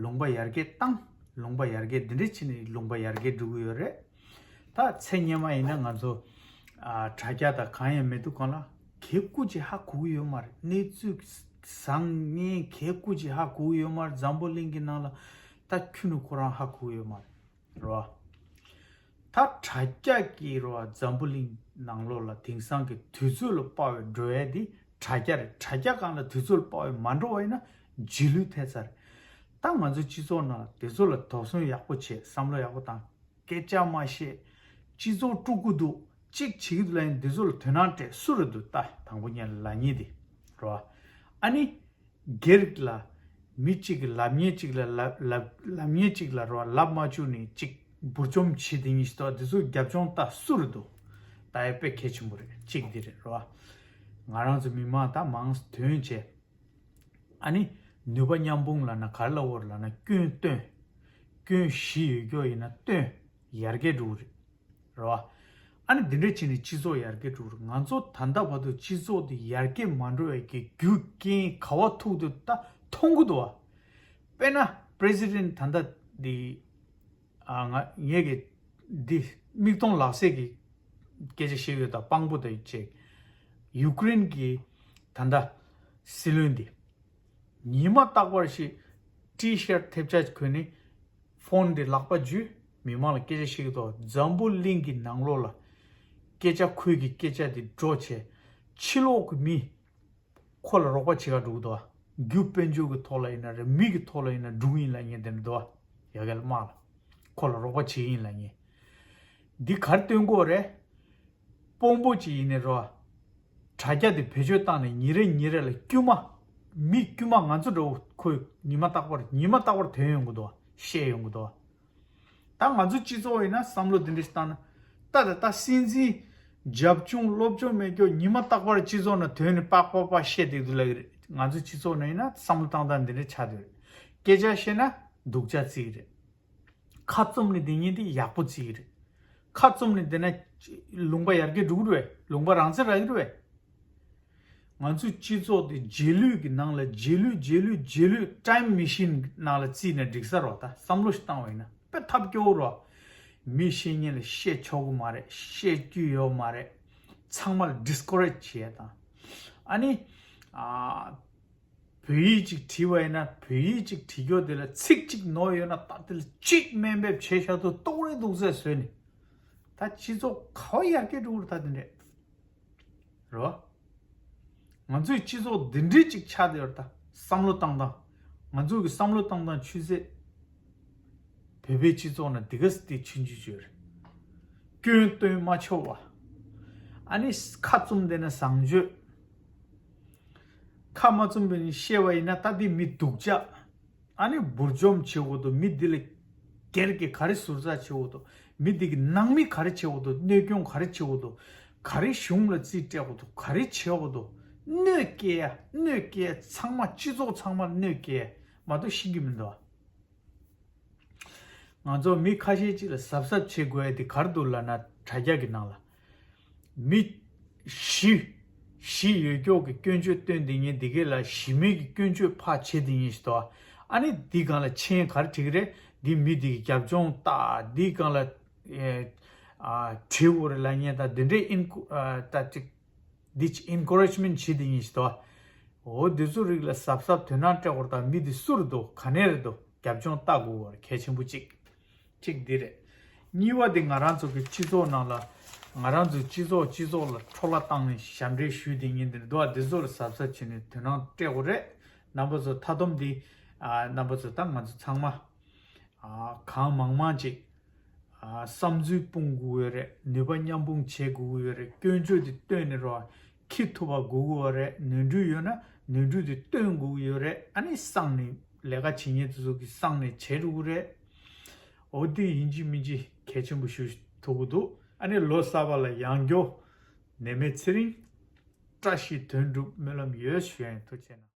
ལུང་པ་ཡར་རྒྱས་བཏང་། ལུང་པ་ཡར་རྒྱས་འདི་འདྲ་བྱས་ནས་ལུང་པ་ཡར་རྒྱས་འགྲོ་གི་ཡོད་རེད། ད་ཚེ་སྔོན་མ་ཡིན་ན་ང་ཚོ་ཨ་དྲ་རྒྱ་དང་གང་ཡང་མེད་དུས་གང་ལ་གད་སྐུ་ཅིག་ཧ་གོ་གི་ཡོད་མ་རེད། གནས་ཚུལ་བཟང་ངན་གད་སྐུ་ཅིག་ཧ་གོ་གི་ཡོད་མ་རེད། འཛམ་བུ་གླིང་གི་ནང་ལ་ད་ཁྱོན་ནས་ཁོ་རང་ཧ་གོ་གི་ཡོད་མ་རེད། རོ། ད་དྲ་རྒྱ་གི་རོ་འཛམ་བུ་གླིང་ནང་ལོགས་ལ་དེང་སང་གི་དུས་ཚོད་ལ་དཔག་པའི་འགྲོ་ཡ་དེ་དྲ་རྒྱ་རེད། དྲ་རྒྱ་སྒང་ལ་དུས་ཚོད་ལ་དཔག་པའི་མ་འགྲོ་བ་ཡིན་ན་རྗེས་ལུས་ཐེབས་ཚར། ད་ང་ཚོ་སྤྱི་ཚོགས་ནང་ལ་དེ་ཚོ་ལ་དོགས་ཟོན་ཡག་པོ་བྱེད། བསམ་བློ་ཡག་པོ་བཏང་། སྐད་ཆ་མ་བཤད། སྤྱི་ཚོགས་དཀྲུག་གི་འདུག་གཅིག་བྱེད་ཀྱི་འདུག་ལབ་ཡིན། འདི་ཚོ་ལ་དོན་དག་སྤྲད་སུ་རེད་འདུག་ད་དང་པོ་ཉིད་ལ་ལབ་མཁན་དེ་རོ། ཨ་ནི། སྒེར་ལ། མི་གཅིག་གིས་ལབ་མཁན་གཅིག་ལ་ལབ་ལབ་ལབ་མཁན་གཅིག་ལ་རོ་ལབ་མ་བཅུག་ནས་གཅིག་འབུར་འཇོམས་བྱེད་དེ་ཉིད་ཞིག་འདུག་འདི་ཚོ་རྒྱབ་ལྗོངས་ལྟ་སུ་རེད་འདུག་ད་ཡ་དཔེ་གལ་ཆེན་པོ་རེད། གཅིག་འདི་རེད་རོ། ང་རང་ཚོ་མི་མང་ད་མང་ཐོན་བྱས། ཨ་ནི་ནུས་པ་མཉམ་སྤུངས་ལབ་ན་ག་རེ་ལབ་དགོས་རེད་ལབ་ན་སྐྱོན་བཏོན། སྐྱོན་བཞི་ཡོད་རྒྱུ་ཡིན་ན་བཏོན། ཡར་རྒྱས་འགྲོ་གི་རེད། རེད་བ། ཨ་ནི་འདི་འདྲ་བྱས་ནས་སྤྱི་ཚོགས་ཡར་རྒྱས་འགྲོ་གི་རེད། ང་ཚོ་ད་ལྟ་བར་དུ་སྤྱི་ཚོགས་འདི་ཡར་རྒྱས་མ་འགྲོ་བའི་གི་རྒྱུ་རྐྱེན་ག་བ་ཐུག་འདུག་ད་མཐོང་གི་འདུག་བ། དཔེར་ན་པི་རེ་སི་ཌེན་ཊི་ད་ལྟ་འདི་ཨ་ང་ངས་གི་འདི་མིག་མཐོང་ལག་ཟིན་གི་སྐད་ཆ་བཤད་ཡོད། ད་དཔང་པོ་དང་བཅས་ཡུ་ཀེ་རེན་གི་ད་ལྟ་སྲིད་བློན་འདི་ཉི་མ་རྟག་པར་ཞིག་ཊི་ཤར་ཊི་ཐེབས་ཆག་གོན་ནས། ཕོན་དེ་ལག་པ་འཇུས། མི་མང་ལ་སྐད་ཆ་བཤད་ཀྱི་འདུག་འཛམ་བུ་གླིང་གི་ནང་ལོགས་ལ་ སྐད་ཆ་ཁོས་ཀྱི་སྐད་ཆ་དེ་སྒྲོག་བྱས། ཕྱི་ལོགས་ཀྱི་མི་ཁོ་ལ་རོགས་པ་བྱེད་ག་འགྲོ་གི་འདུག་བ། རྒྱུ་དཔལ་འབྱོར་གྱི་ཐོག་ལ་ཡིན་ན་རེད། མི་གི་ཐོག་ལ་ཡིན་ན་འགྲོ་གི་ཡིན་ལབ་མཁན་དེ་འདྲ་འདུག་བ། ཡ་གི་ལ་དམག་ལ་ཁོ་ལ་རོགས་པ་བྱེད་ཀྱི་ཡིན་ལབ་མཁན། འདི་ག་རེ་སྟོན་གོ་རེད། དཔོན་པོ་ཅིག་ཡིན་ནའི་རོ། དྲ་རྒྱ་དེ་བེད་སྤྱོད་བཏང་ནས་ཉིན་རེ་ཉིན་རེ་ལ་དཀྱུས་མ། མི་དཀྱུས་མ་ང་ཚོ་འདྲ་བོ་ཁོས་ཉི་མ་རྟག་པར་ཉི་མ་རྟག་པར་ཐོན་ཡོང་གི་འདུག་བ། བཤད་ཡོང་གི་འདུག་བ། ད་ང་ཚོ་སྤྱི་ཚོགས་ཡིན་ན་བསམ་བློ་འདི་འདྲ་ཞིག་བཏང་ན། ད་ད་ད་སྲིད་འཛིན། རྒྱབ་ལྗོངས་སློབ་སྦྱོང་མེད་རྒྱུ་ཉི་མ་རྟག་པར་སྤྱི་ཚོགས་ནང་ཐོན་ནས་པག་པག་པག་བཤད་བསྡད་འདུག་ལབ་ཀྱི་རེད། ང་ཚོ་སྤྱི་ཚོགས་ནང་ཡིན་ན་བསམ་བློ་བཏང་སྟངས་འདི་འདྲ་ཆགས་བསྡད་རེད། སྐད་ཆ་བཤད་ན་སྡུག་ཅག་བརྩི་གི་རེད། ཁ་བཙུམ་ནས་བསྡད་མཁན་དེ་ཡག་པོ་བརྩི་གི་རེད། ཁ་བཙུམ་ནས་བསྡད་ན་ལུང་པ་ཡར་རྒྱས་འགྲོ་གི་རེད་པས། ལུང་པ་རང་བཙན་རག་གི་རེད་པས། ང་ཚོའི་སྤྱི་ཚོགས་དེ་རྗེས་ལུས་ཀྱི་ནང་ལ་རྗེས་ལུས་རྗེས་ལུས་རྗེས་ལུས་time machine་ནང་ལ་བརྩིས་ནས་འགྲིག་ས་རོ། ད་བསམ་བློ་ཞིག་བཏང་བ་ཡིན་ན་དཔེ་ཐབས་སྐྱོ་བོ་རོ། མི་ཤེས་མཁན་ལ་བཤད་ཆོག་གི་མ་རེད། བཤད་རྒྱུ་ཡོད་མ་རེད། ཚང་མ་ལ་discourage་བྱེད་ཡ་དང་། ཨ་ནི། ཨ། བོད་ཡིག་ཅིག་བྲིས་པ་ཡིན་ན་བོད་ཡིག་ཅིག་བྲིས་རྒྱུ་དེ་ལ་ཚིག་གཅིག་ནོར་ཡོད་ན་ད་དེ་ལ་གཅིག་དམའ་འབེབས་བྱས་བཞག་ཏུ་ཏོག་རེ་འདུག་ཟེར་བཟོས་ནས། ད་སྤྱི་ཚོགས་ག་བ་ཡར་རྒྱས་འགྲོ་གི་རེད་ད་དེ་འདྲས། རེད་བ། ང་ཚོའི་སྤྱི་ཚོགས་འདི་འདྲས་ཅིག་ཆགས་བསྡད་ཡོད་རེད་ད། བསམ་བློ་བཏང་སྟངས། ང་ཚོ་གི་བསམ་བློ་བཏང་སྟངས་ཆུད་ཟོས། བོད་པའི་སྤྱི་ཚོགས་ནང་འདི་ག་སེ་དེ་ཆུང་ཆུང་ཆུང་རེད། སྐྱོན་སྟོན་མ་ཆོག་པ། ཨ་ནི་ཁ་བཙུམ་བསྡད་ན་བཟང་སྤྱོད། ཁ་མ་བཙུམ་པའི་བཤད་པ་ཡིན་ན་ད་འདི་མི་སྡུག་ཅག་ཨ་ནི་འབུར་འཇོམས་བྱེད་དགོས་འདུག་མི་འདི་ལ་སྒེར་གྱི་ག་རེ་ཟུར་ཟ་བྱེད་དགོས་འདུག་མི་འདི་གི་ནང་མི་ག་རེ་བྱེད་དགོས་འདུག་གནོད་སྐྱོན་ག་རེ་བྱེད་དགོས་འདུག་ག་རེ་གཞུང་ལ་རྩིས་སྤྲད་དགོས་འདུག་ག་རེ་བྱེད་དགོས་འདུག་གནོད་སྐྱེལ་ཡ་གནོད་སྐྱེལ་ཡ་ཚང་མ་སྤྱི་ཚོགས་ཚང་མ་ལ་གནོད་སྐྱེལ་ཡ་མ་གཏོགས་ཤེས་ཀྱི་མི་འདུག་ང་ཚོ་མི་ཁ་ཤས་ཅིག་ལ་གཟབ་གཟབ་བྱེད་དགོས་ཡ་དེ་ག་རེ་འདུག་ལབ་ན་དྲ་རྒྱ་གི་ནང་ལ། མི་ཞི། ཞི་ཡོད་ཀྱོག་གི་སྐྱོན་བརྗོད་བཏོན་བསྡད་མཁན་འདི་གས་ལ་ཞི་མོལ་གྱི་སྐྱོན་བརྗོད་ཕར་བྱེད་བསྡད་མཁན་ཞིག་འདུག་ཨ་ནི་འདི་སྒང་ལ་མཆན་ག་རེ་བྲིས་ཀྱི་རེད། འདི་མི་འདི་གི་རྒྱབ་ལྗོངས་ལྟ། འདི་སྒང་ལ་ཨེ་ཨ་བྲིས་དགོས་རེད་ལབ་མཁན་དང་འདི་འདྲའི་ཨིན་ཨ་ད་ཅིག་འདི་ཅིག་encouragement་བྱེད་བསྡད་མཁན་ཞིག་འདུག་འོ་འདི་ཚོ་རིགས་ལ་གཟབ་གཟབ་དོ་སྣང་སྤྲད་དགོས་རེད། ད་མི་འདི་སུ་རེད་འདུག་ག་ནས་རེད་འདུག་རྒྱབ་ལྗོངས་ལྟ་དགོས་པ་གལ་ཆེན་པོ་གཅིག་གཅིག་འདི་རེད། གཉིས་པ་དེ་ང་རང་ཚོ་གི་སྤྱི་ཚོགས་ནང་ལ། ང་རང་ཚོའི་སྤྱི་ཚོགས་སྤྱི་ཚོགས་ལ་འཕྲོ་བརླག་བཏང་ནས་ཞབས་འདྲེན་ཞུས་བསྡད་མཁན་དེ་འདུག་འདི་ཚོ་ལ་གཟབ་གཟབ་བྱས་ནས་དོ་སྣང་སྤྲད་དགོས་རེད། རྣམ་པ་ཚོ་མཐའ་སྡོམ་འདི། ཨ་རྣམ་པ་ཚོ་ད་ང་ཚོ་ཚང་མ། ཨ་གང་མང་མང་ཅིག་ཨ་བསམ་ཚུལ་སྤུངས་དགོས་ཡོད་རེད། ནུས་པ་མཉམ་སྤུངས་བྱེད་དགོས་ཀྱི་ཡོད་རེད། སྐྱོན་བརྗོད་དེ་བཏོན་ནས་རོ། ཁྱི་ཐུབ་པ་དགོས་ཀྱི་ཡོད་རེད། ནོར་འཁྲུལ་ཡོད་ན་ནོར་འཁྲུལ་དེ་བཏོན་དགོས་ཀྱི་ཡོད་རེད། ཨ་ནི་གསང་ནས་ལས་ཀ་བྱེད་མཁན་དེ་ཚོ་གི་གསང་ནས་བྱེད་འགྲོ་གི་རེད། འོ་དེ་ཡིན་གཅིག་མིན་གཅིག་གལ་ཆེན་པོ་ཞིག་ཐུག་གི་འདུག་ཨ་ནི་ལོ་གསར་པ་ལ་ཡང་བསྐྱར་ནད་མེད་ཚེ་རིང་། བཀྲ་ཤིས་དོན་འགྲུབ་སྨོན་ལམ་ཡོད། ཞུ་ཡ་ཡིན། ཐུགས་རྗེ་གནང་།